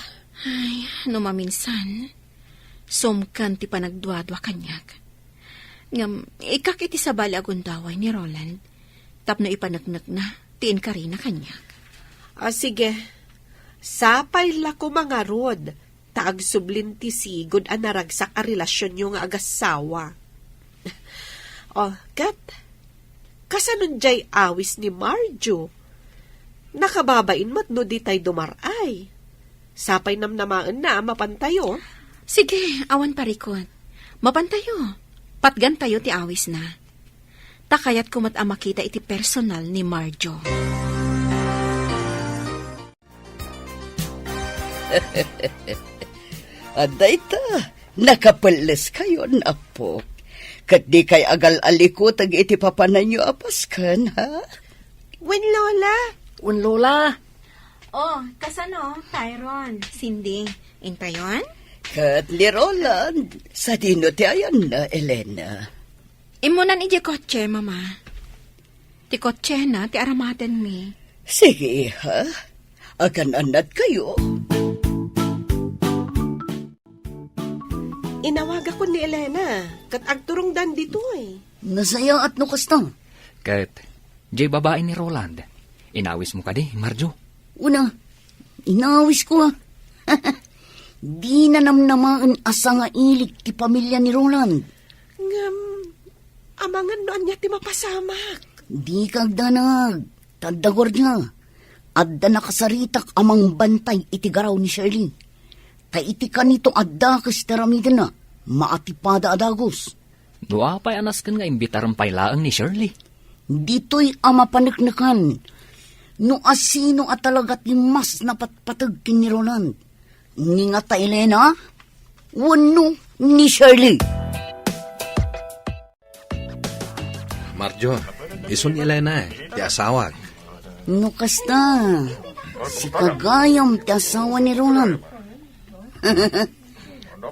Ay, no maminsan, sumken ti panagduadua kaniak. Ngem, ikkak iti sabali a gundaway ni Roland, tapno ipaneknekna ti inkarina kaniak. Ah, sige. Sapay la koma ngarud, ta agsublin ti sigud a naragsak a relasionyo nga agassawa. Oh, ket, kasanon diay awis ni Marjo? Nakababain met no ditay dumar-ay. Sapay namnamaenna a mapantayo. Sige, awan parikut. Mapantayo. Patgantayo ti awisna. Ta kayatko met a makita iti personal ni Marjo. Adda ita, nakapelleskayon, Apo. Ket dikay agal-alikuteg iti papananyo a pasken, ha? Wen, Lola. Wen, Lola. Oh, kasano, Tyron, Cindy, intayon? Ket ni Roland, sadino ti ayanna, Elena? Immunan idiay kotse, Mama. Ti kotsena ti aramatenmi. Sige, iha. Agan-annadkayo. Inawagakon ni Elena, ket agturongdan ditoy. Nasayaat no kasta. Ket, diay babai ni Roland, inawismo kadi, Marjo? Una, inawisko, a. Dina namnamaen a sangailik ti pamilia ni Roland. Ngem, amangan no ania ti mapasamak. Dika agdanag, ta adda guardia. Adda nakasaritak a mangbantay iti garaw ni Shirley. Ta iti kanito a dakes ti aramidenna, maatipada a dagus. No apay a nasken nga imbitarem pay laeng ni Shirley? Ditoy a mapaneknekan. No asino a talaga ti mas napatpateg ken ni Roland. Ni ngata Elena? Wenno ni Shirley? Marjo, isu ni Elena, eh, ti asawak. No kasta, sika gayam ti asawa ni Roland.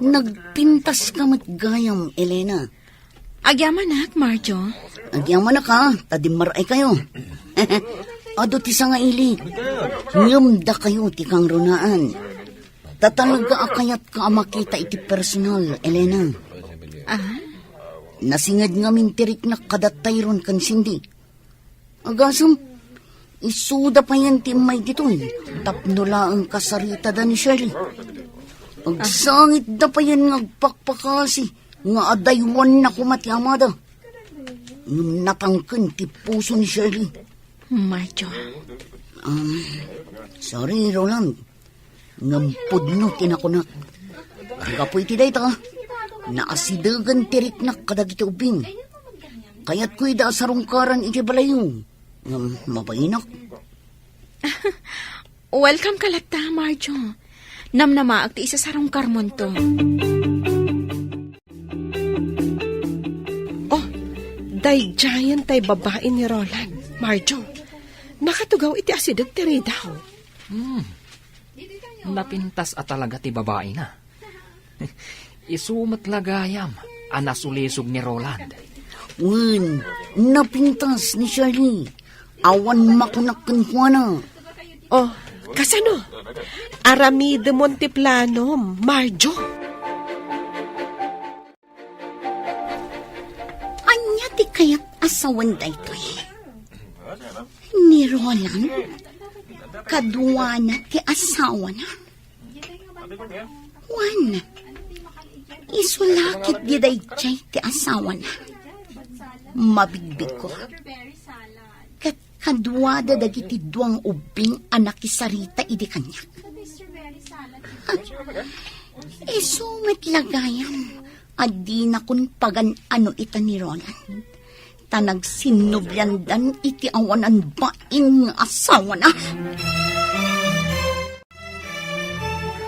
Nagpintaska met gayam, Elena. Agyamanak, Marjo. Agyamanak, a, ta dimmaray kayo. Adu ti sangailik. Ngem dakayo ti kangrunaan. Ta talaga a kayatka a makita iti personal, Elena. Ah? Nasinged ngamin ti riknak kada Tyron ken Cindy. Agasem, isuda payen ti immay ditoy, tapno laeng kasaritada ni Shirley. Agsangitda payen nga agpakpakasi nga adaywanna koma ti amada. Ngem natangken ti puso ni Shirley. Marjo. Um, sorry, Roland. Ngem pudno ti nakunak. Gapu iti dayta, naasidegen ti riknak kadagiti ubbing. Kayatko ida a sarungkaran iti balayyo. Ngem mabainak. Welcome ka latta, Marjo. Namnamaak ti isasarungkarmonto. Oh, daydiayen tay babai ni Roland, Marjo. Nakatugaw iti asideg ti ridaw. Hmm. Napintas a talaga ti babaina. Isu met la gayam a nasulisog ni Roland. Wen, napintas ni Shirley. Awan makunak kenkuana. Oh, kasano? Aramidemon ti planom, Marjo. Ania ti kayat a sawen daytoy? Ni Roland, kaduana ti asawana. Wen, isu la ketdi daydiay ti asawana. Mabigbigko. Ket kaduada dagiti dua nga ubbing a nakisarita idi kaniak. Isu met la gayam a dinakon pagan-ano ita ni Roland. Ta nagsinnubliandan iti awanan bain nga asawana.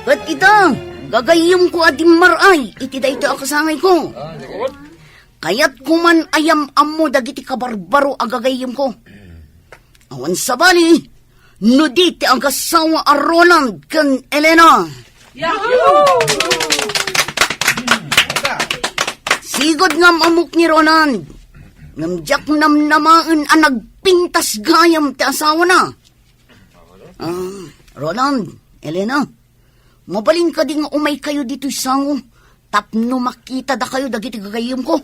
Ket ita, gagayyemko a dimmaray iti daytoy a kasangayko. Kayatko man a yam-ammo dagiti kabarbaro a gagayyemko. Awan sabali, no di ti agasawa a Roland ken Elena. Yahoo! Sigud nga am-ammok ni Roland. Ngem diak namnamaen a nagpintas gayam ti asawana. Ah, Roland, Elena, mabalin kadi nga umaykayo ditoy sango tapno makitadakayo dagiti gagayyemko?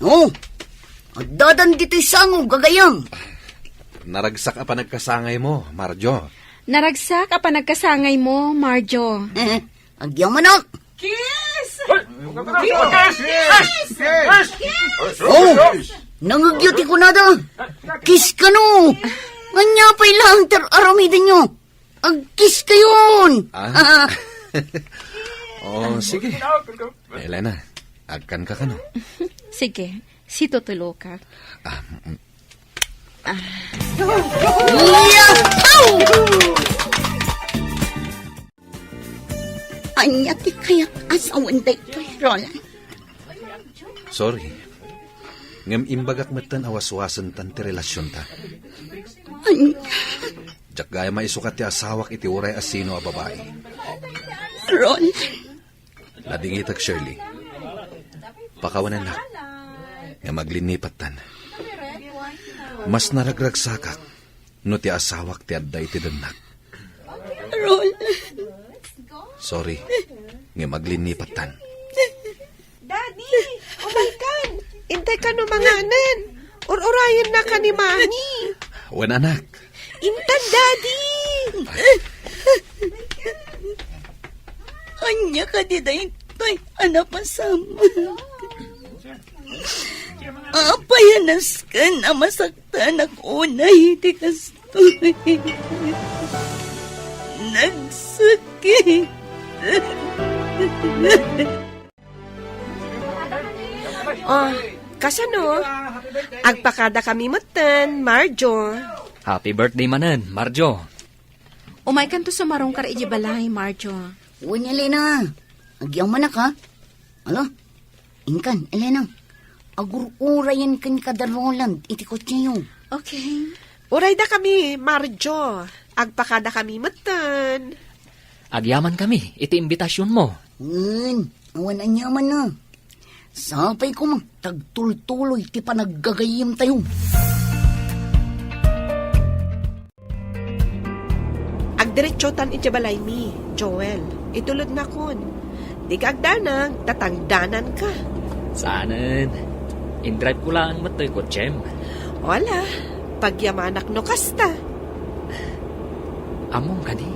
Oh, addadan ditoy sango, gagayyem. Naragsak a panagkasangaymo, Marjo. Naragsak a panagkasangaymo, Marjo. Eh, agyamanak. Kiss! Kiss! Kiss! Oh, nangegyo ti kunada. Kiss kano. Ania pay laeng ti ar-aramidenyo? Agkiss kayon. Ah? Oh, sige. Elena, agkan ka kano? Sige, situtulo ka. Ah, mm. Yahoo! Ania ti kayat a sawen daytoy, Roland? Sorry. Ngem imbagak metten a waswasentan ti relasionta. Ania? Diak gayam a isukat ti asawak iti uray a sino a babai. Roland. Nadingitak, Shirley. Pakawanennak. Ngem aglinnipattan. Mas naragragsakak no ti asawak ti adda iti dennak. Roland. Sorry, ngem aglinnipattan. Daddy, umaykan! Intay kano manganen. Ur-urayenna ka ni Mami. Wen, anak. Intan, Daddy! Ania kadi daytoy a napasamak? Apay a nasken a masaktanak unay iti kastoy? Nagsakit. Oh, kasano? Agpakada kami metten, Marjo. Happy birthday manen, Marjo. Umaykanto sumarungkar idiay balay, Marjo. Wen, Elena. Agyamanak, ha? Ala, inkan, Elena. Agur-urayen kenka da Roland iti kotseyo. Okay. Urayda kami, Marjo. Agpakada kami metten. Agyaman kami iti imbitasionmo. Wen, awan aniamanna. Sapay koma ta agtultuloy ti panaggagayyemtayo. Agdiretsotan iti balaymi, Joel. Itulodnakon. Dika agdanag, ta tangdananka. Saanen. Indrive ko laeng met toy kotsem. Wala, pagyamanak no kasta. Ammom kadi,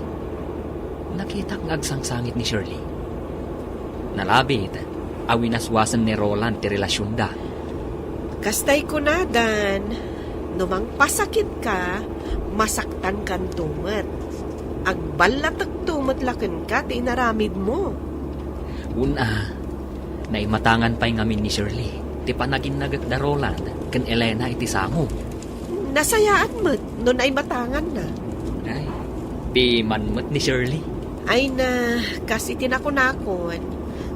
nakitak nga agsangsangit ni Shirley. Nalabit a winaswasen ni Roland ti relasionda. Kastay kunadan, no mangpasakitka, masaktankanto met. Agballatekto met la kenka ti inaramidmo. Wen a, naimatangan pay ngamin ni Shirley ti panaginnagek da Roland ken Elena iti sango. Nasayaat met no naimatanganna. Ay, piman met ni Shirley. Ay na, kas iti nakunakon,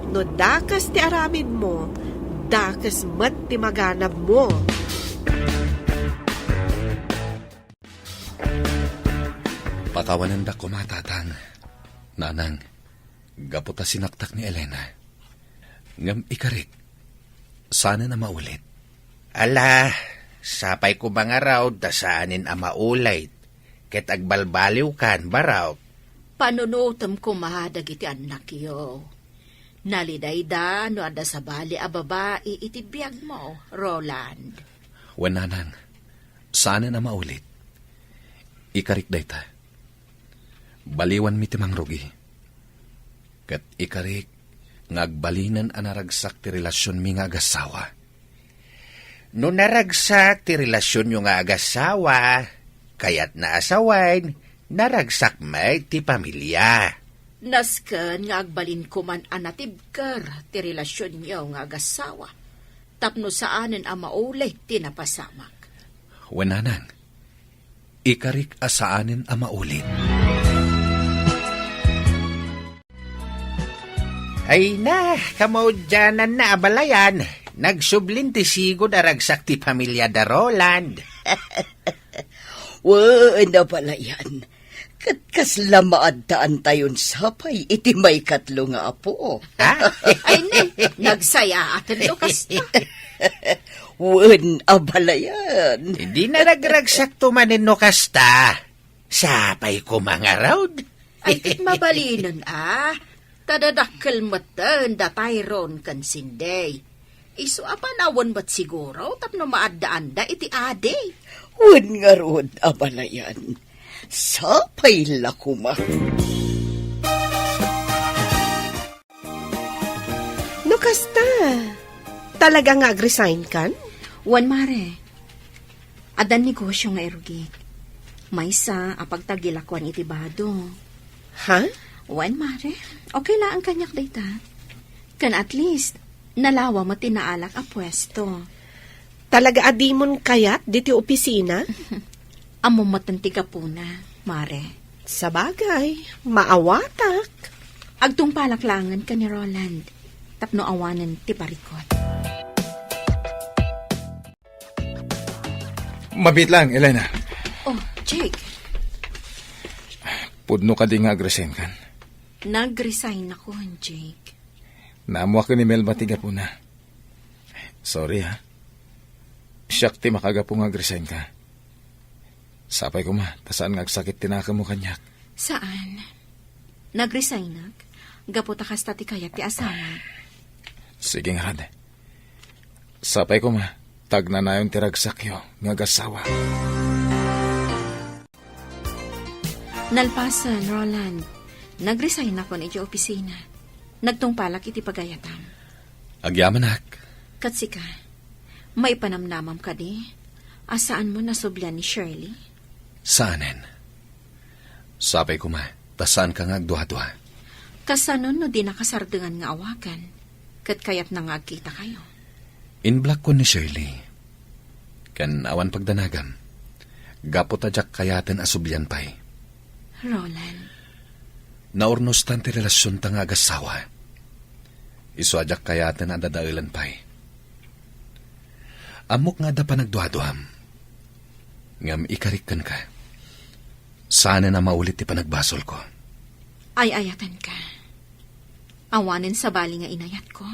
no dakes ti aramidmo, Dakes met ti maganabmo. Pakawanendak koma, Tatang, Nanang, gapu ta sinaktak ni Elena. Ngem ikarik, saanen a maulit. Ala, sapay koma ngarud ta saanen a maulit, ket agbalbaliwkan, barok. Panunotem koma dagiti annakyo. Nalidayda no adda sabali a babai iti biagmo, Roland. Wen, Nanang, saanen a maulit. Ikarik dayta. Baliwanmi ti mangrugi. Ket ikarik nga agbalinen a naragsak ti relasionmi nga agassawa. No naragsak ti relasionyo nga agassawa, kayatna a sawen, naragsak met ti pamilia. Nasken nga agbalinko man a natibker ti relasionyo nga agassawa, tapno saanen a maulit ti napasamak. Wen, Nanang, ikarik a saanen a maulit. Ay na, kamaudiananna, abalayan. Nagsublin ti sigud a ragsak ti pamilia da Roland. Wen, abalayan. Ket kasla maaddaantayon sapay iti maikatlo nga apo. Ha? Ay, ne, nagsayaaten no kasta. Wen, abalayan. Di na nagragsakto manen no kasta. Sapay koma ngarud. Ay, ket mabalinen a. Ta dadakkel metten da Tyrone ken Cindy. Isu a panawen met siguro tapno maaddaanda iti adi. Wen ngarud, abalayan. Sapay la koma. No kasta, talaga nga agresign kan? Wen, mare. Addan negosio nga irugik. Maysa a pagtagilakuan iti bado. Ha? Wen, mare. Okay laeng kaniak dayta. Ken at least, nalawa met ti naalak a puesto. Talaga a dimon kayat diti opisina? Ammom metten ti gapuna, mare. Sabagay, maawatak. Agtungpalak laengen ken ni Roland tapno awanen ti parikut. Mabiit lang, Elena. Oh, Jake. Pudno kadi nga agresign kan? Nagresign ako, Jake. Naammoak ni Melba ti gapuna. Sorry, ha. Siak ti makagapu nga agresign ka. Sapay koma, ta saan nga agsakit ti nakemmo kaniak. Saan. Nagresignak gapu ta kasta ti kayat ti asawa. Sige ngarud. Sapay koma, ta agnanayon ti ragsakyo nga agassawa. Nalpasen, Roland. Nagresign akon iti opisina. Nagtungpalak iti pagayatam. Agyamanak. Ket sika, maipanamnamam kadi a saanmo nasublian ni Shirley? Saanen. Sapay koma, ta saanka nga agduadua. Kasano no di nakasardengan nga awagan, ket kayatna nga agkitakayo? Inblockon ni Shirley. Ken awan pagdanagam, gapu ta diak kayaten a sublian pay. Roland. Naurnostan ti relasionta nga agassawa. Isu a diak kayaten a dadaelan pay. Ammok nga adda panagduaduam. Ngem ikarik kenka. Saanen a maulit ti panagbasolko. Ay-ayatenka. Awanen sabali nga inayatko,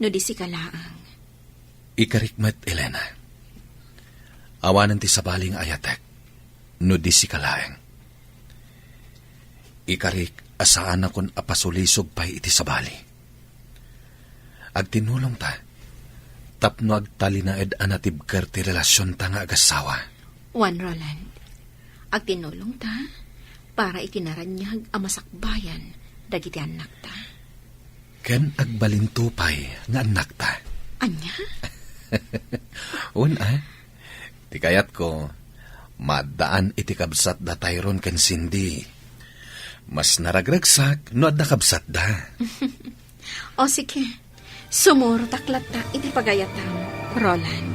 no di sika laeng. Ikarik met, Elena. Awanen ti sabali nga ayatek, no di sika laeng. Ikarik a saanakon a pasulisog pay iti sabali. Agtinulongta tapno agtalinaed a natibker ti relasionta nga agassawa. Wen, Roland, agtinulongta para iti naraniag a masakbayan dagiti annakta. Ken agbalinto pay nga annakta. Ania? Wen a, ti kayatko, maaddaan iti kabsat da Tyrone ken Cindy. Mas naragragsak no adda kabsatda. O sige, sumurotak latta iti pagayatam, Roland.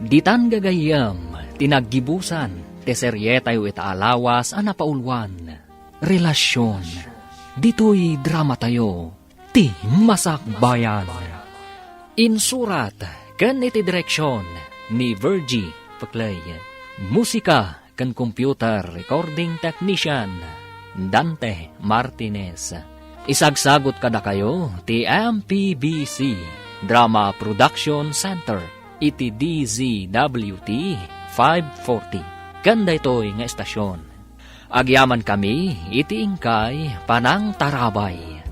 Ditan gagayyem ti naggibusan ti serietayo ita a lawas a napauluan, Relasyon. Ditoy dramatayo, ti Masakbayan. Insurat ken iti direksion ni Virgie Peclay. Musika ken computer recording technician, Dante Martinez. Isagsagut kadakayo ti M P B C Drama Production Center iti D Z W T five forty. Ken daytoy nga estasion, agyamankami iti inkay panangtarabay.